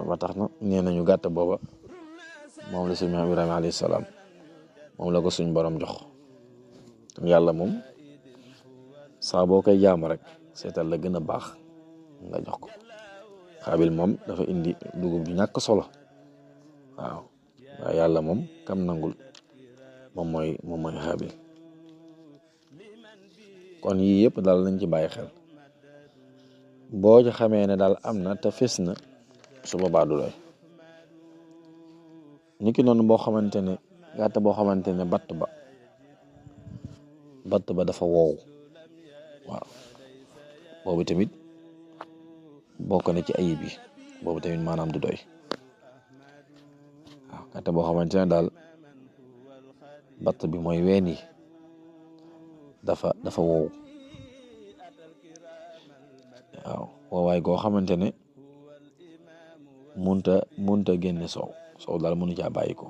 ba tax na nee nañu gàtt booba moom la suñu maam Ibrahima alayhi salaam moom la ko suñ borom jox. yàlla moom saa boo koy jaamu rek seetal la gën a baax nga jox ko. Xaabil moom dafa indi dugub ju ñàkk solo. waaw waaye yàlla moom kam nangul moom mooy Xaabil. kon yii yëpp daal nañ ci bàyyi xel boo ci xamee ne daal am na te fes na su boobaa du doy. niki noonu boo xamante ne gàtt boo xamante ne batt ba dafa wow. waaw boobu tamit bokk na ci ayib yi boobu tamit maanaam du doy. waaw gàtt boo xamante ne daal batt bi mooy ween yi dafa wow. waaw woowaay goo xamante ne munta génne soow daal mënu caa bàyyi ko.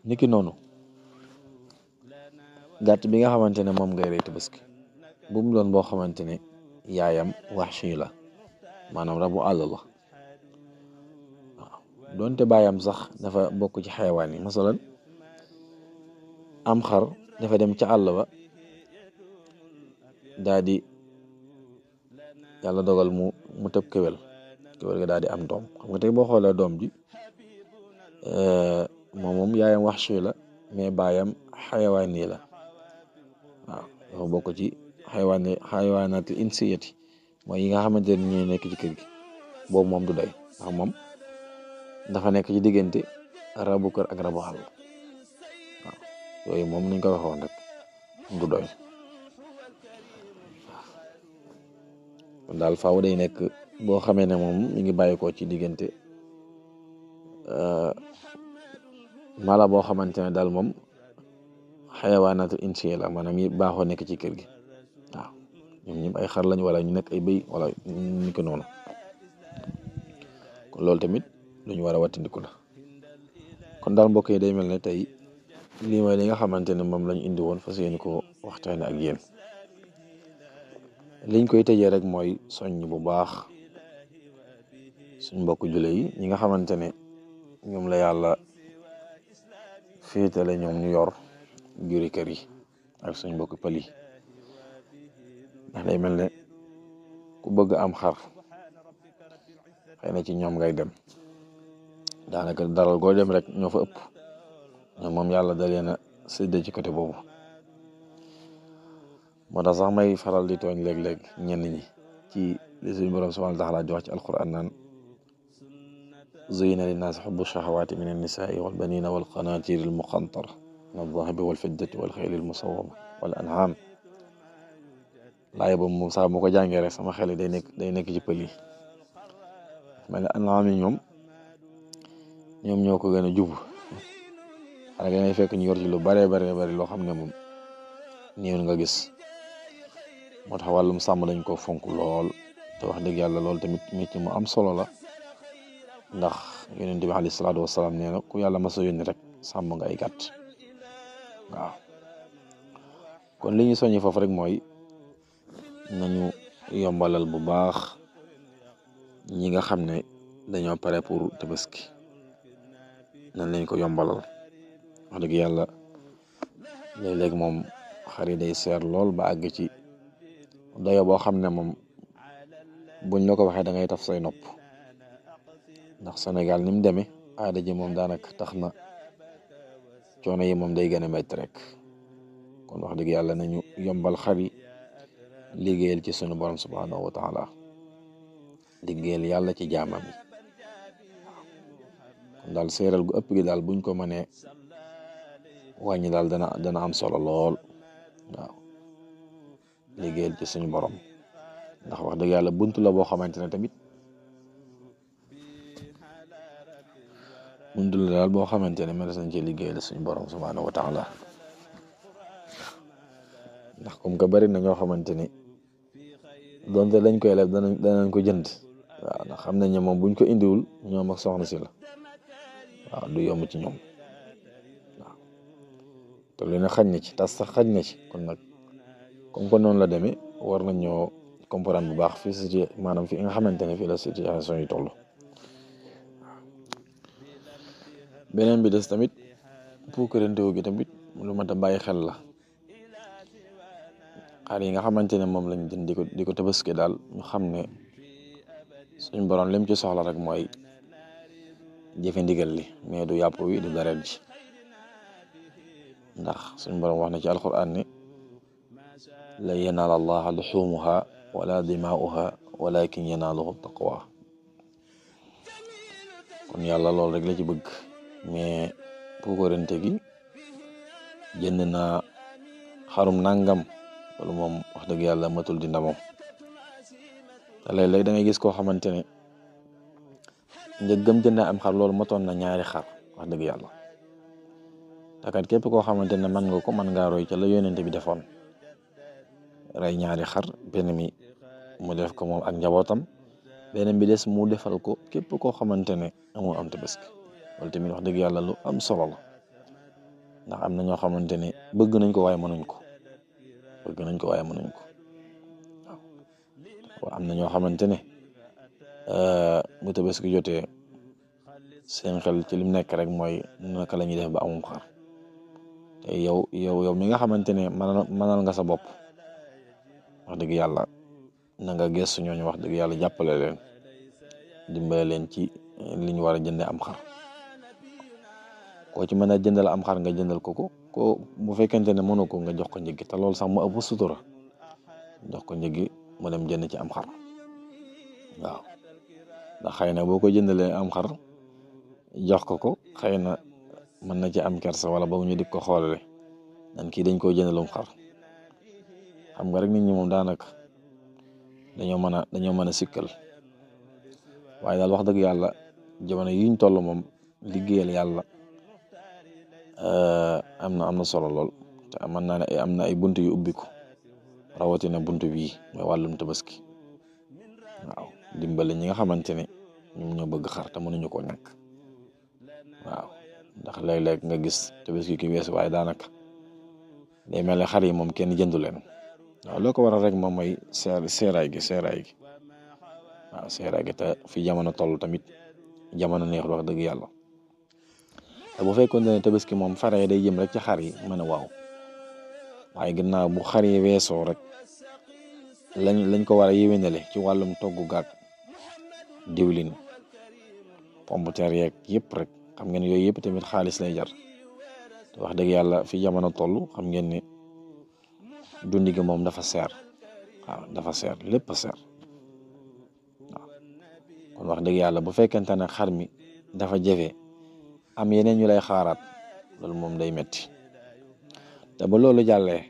niki noonu gàtt bi nga xamante ne moom ngay rey tabaski bu mu doon boo xamante ne yaayam waxshi la maanaam rabu àll la. waaw doonte baayam sax dafa bokk ci xayawaan yi masalan am xar dafa dem ca àll ba daa di yàlla dogal mu tëb kéwél ga daal di am doom. xam nga tey boo xoolee doom ji moom yaayam waxshi la mais baayam xayawaan yi la. waaw dafa bokk ci xayawaanaatil insiyati mooy yi nga xamante ne ñooy nekk ci kër gi boobu moom du doy ndax moom dafa nekk ci diggante rabu kër ak rabu àll. waaw yooyu moom nañ ko waxoon rek du doy. kon daal faaw day nekk boo xamee ne moom mi ngi bàyyi ko ci diggante mala boo xamante ne daal moom xayawaanaatu insiya la maanaam yi baaxoo nekk ci kër gi waaw ñoom ñëpp ay xar lañ wala ñu nekk ay bëy wala ñu ko noonu kon loolu tamit lu ñu war a wattandiku la. kon daal mbokk yi day mel ne tey lii mooy li nga xamante ne moom lañ indi woon fas yéene ko waxtaane ak yéen. liñ koy tëjee rek mooy soññ bu baax suñ mbokk jule yi ñi nga xamante ne ñoom la yàlla féetale ñoom ñu yor juri kër yi ak suñ mbokk pël yi ndax day mel ne ku bëgg am xar xëy na ci ñoom ngay dem daanaka daral goo dem rek ñoo fa ëpp ñoom moom yàlla da leen a séddee ci côté boobu. moo tax sax may faral di tooñ léeg-léeg ñenn ñi ci li suñu borom subhanahu wa taala di wax ci alquran naan zuyina linnaasi xubbu shahawaati min annisaai walbanina walqanaatiri almuqantara min aldahabi walfiddati walxayli almusawama wal an'am. laay boobu moom sax mu ko jàngee rek sama xel day nekk ci pël yi mel ne an'am yi ñoom ñoo ko gën a jub xanaa da ngay fekk ñu yor ci lu baree bari loo xam ne moom néew nga gis. moo tax wàllum sàmm dañ ko fonk lool te wax dëgg yàlla loolu tamit métier mu am solo la ndax yonent bi alayhi salaatu wasalaam nee na ku yàlla masa yónni rek sàmm nga ay gàtt waaw. kon li ñu soññi foofu rek mooy nañu yombalal bu baax ñi nga xam ne dañoo pare pour tabaski nañ lañ ko yombalal wax dëgg yàlla léeg-léeg moom xar yi day seer lool ba àgg ci doyo boo xam ne moom buñ la ko waxee da ngay taf say nopp ndax Sénégal ni mu demee aada ji moom daanaka tax na coono yi moom day gën a métti rek. kon wax dëgg yàlla nañu yombal xar yi liggéeyal ci sunu borom subhanahu wa taala liggéeyal yàlla ci jaamam yi kon daal séeral gu ëpp gi daal buñ ko mënee wàññi daal dana am solo lool waaw. liggéeyal ci suñu borom ndax wax dëgg yàlla buntu la boo xamante ne tamit buntu la daal boo xamante ne mën nañ ci liggéeyal suñu borom subhanahu wa taala ndax comme que bari na ñoo xamante ni donte lañ koy leb danañ ko jënd waaw ndax xam nañ ne moom buñ ko indiwul ñoom ak soxna si la waaw du yomb ci ñoom waaw te lu ne xañ na ci tas sax xañ na ci kon nag comme que noonu la demee war nañoo comprendre bu baax fii maanaam fi nga xamante ne fii la situation yi toll. beneen bi des tamit puukarantewu gi tamit lu mat a bàyyi xel la xar yi nga xamante ne moom lañ jënd di ko tabaski daal ñu xam ne suñ borom lim ci soxla rek mooy jëfe ndigal li mais du yàpp wi du deret ji ndax suñ borom wax na ci alquran ne la yanaal allaha luxumuha wala dimaa'uha walakin yanaaluhu taqwa kon yàlla loolu rek la ci bëgg mais puukarante gi jënd na xarum nangam loolu moom wax dëgg yàlla matul di ndamam te léeg-léeg da ngay gis koo xamante ne njëggam jënd am xar loolu matoon na 2 xar wax dëgg yàlla takat képp koo xamante ne mën nga ko mën ngaa roy ca la yónente bi defoon rey 2 xar benn mi mu def ko moom ak njabootam beneen bi des mu defal ko képp koo xamante ne amul am tabaski loolu tamit wax dëgg yàlla lu am solo la ndax am na ñoo xamante ne bëgg nañ ko waaye mënuñ ko waaw am na ñoo xamante ne bu tabaski jotee seen xel ci lim nekk rek mooy naka la ñuy def ba amum xar te yow mi nga xamante ne mënal nga sa bopp wax dëgg yàlla na nga gëstu ñooñu wax dëgg yàlla jàppale leen dimbale leen ci li ñu war a jëndee am xar koo ci mën a jëndal am xar nga jëndal ko bu fekkente ne mënu ko nga jox ko njëgi te loolu sax mu ëpp sutura jox ko njëgi mu dem jënd ci am xar waaw ndax xëy na boo ko jëndalee am xar jox ko xëy na mën na ci am kersa wala boobu ñu di ko xoolale nan kii dañ koo jëndalum xar xam nga rek nit ñi moom daanaka dañoo mën a sikkal waaye daal wax dëgg yàlla jamono yiñ toll moom liggéeyal yàlla am na solo lool te mën naa ne am na ay buntu yu ubbiku rawatina buntu bii mooy wàllum tabaski waaw dimbale ñi nga xamante ne ñoom ñoo bëgg xar te mënuñu ko ñàkk waaw ndax léeg-léeg nga gis tabaski ki weesu waaye daanaka day mel ne xar yi moom kenn jëndu leen waaw loo ko waral rek moom mooy seeraay gi waaw seeraay gi te fi jamono toll tamit jamono neexul wax dëgg yàlla te bu fekkoon ne tabaski moom faree day jëm rek ci xar yi mën a waaw waaye ginnaaw bu xar yi weesoo rek lañ ko war a yéwénale ci wàllum togg gaag diwlin pomputeer yeeg yëpp rek xam ngeen yooyu yëpp tamit xaalis lay jar te wax dëgg yàlla fi jamono toll xam ngeen ne dundi gi moom dafa seer waaw dafa seer lépp a seer waaw kon wax dëgg yàlla bu fekkente ne xar mi dafa jafe am yeneen ñu lay xaaraat loolu moom day metti te ba loolu jàllee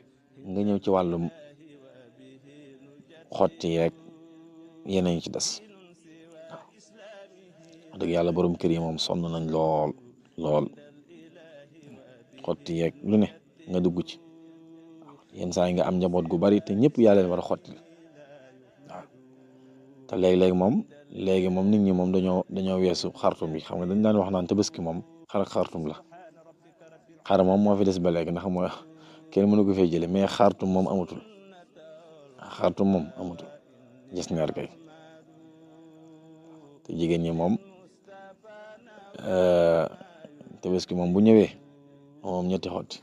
nga ñëw ci wàllum xotti yeeg yeneen ñu ci des waaw wax dëgg yàlla borom kër yi moom sonn nañ lool xotti yeeg lu ne nga dugg ci yenn saa yi nga am njaboot gu bari te ñëpp yaa leen war a xotti waaw te léegi moom nit ñi moom dañoo weesu xartum bi xam nga dañ daan wax naan tabaski moom xar ak xartum la xar moom moo fi des ba léegi ndax mooy kenn mënu ko fay jële mais xartum moom amatul gis neer kay te jigéen ñi moom tabaski moom bu ñëwee moom ñetti xotti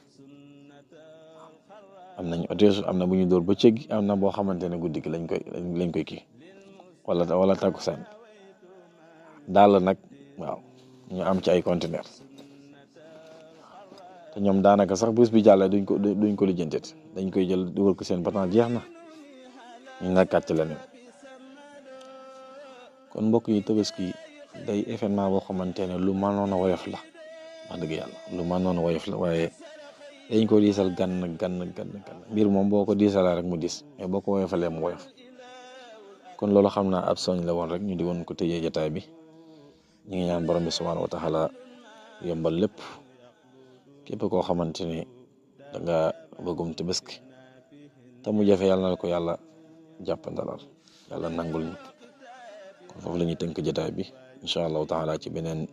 am nañ oteesu am na bu ñu dóor ba cëggi am na boo xamante ne guddi gi lañ koy kii wala takkusaan daal nag waaw ñu am ci ay conteneur te ñoom daanaka sax bés bi jàllee duñ ko lijjanteet dañ koy jël dugal ko seen batan jeex na ñu nekkaat ci leneen kon mbokk yi tabaski day événement boo xamante ne lu mënoon a woyof la wax dëgg yàlla lu mënoon a woyof la waaye dañ ko diisal gann mbir moom boo ko diisalee rek mu diis mais boo ko woyofalee mu woyof kon loolu xam naa ab soñ la woon rek ñu di woon ko tëjee jotaay bi ñu ngi ñaan borom bi subhaanahu wa taala yombal lépp képp koo xamante ni da nga bëggum tabaski te mu jafe yàlla na ko yàlla jàppandalal yàlla nangul ñu kon foofu la ñuy tënk jotaay bi incha allahu taala ci beneen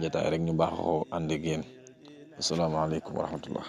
jotaay rek ñu baaxoo ànd ak yéen asalaamaaleykum wa rahmatullah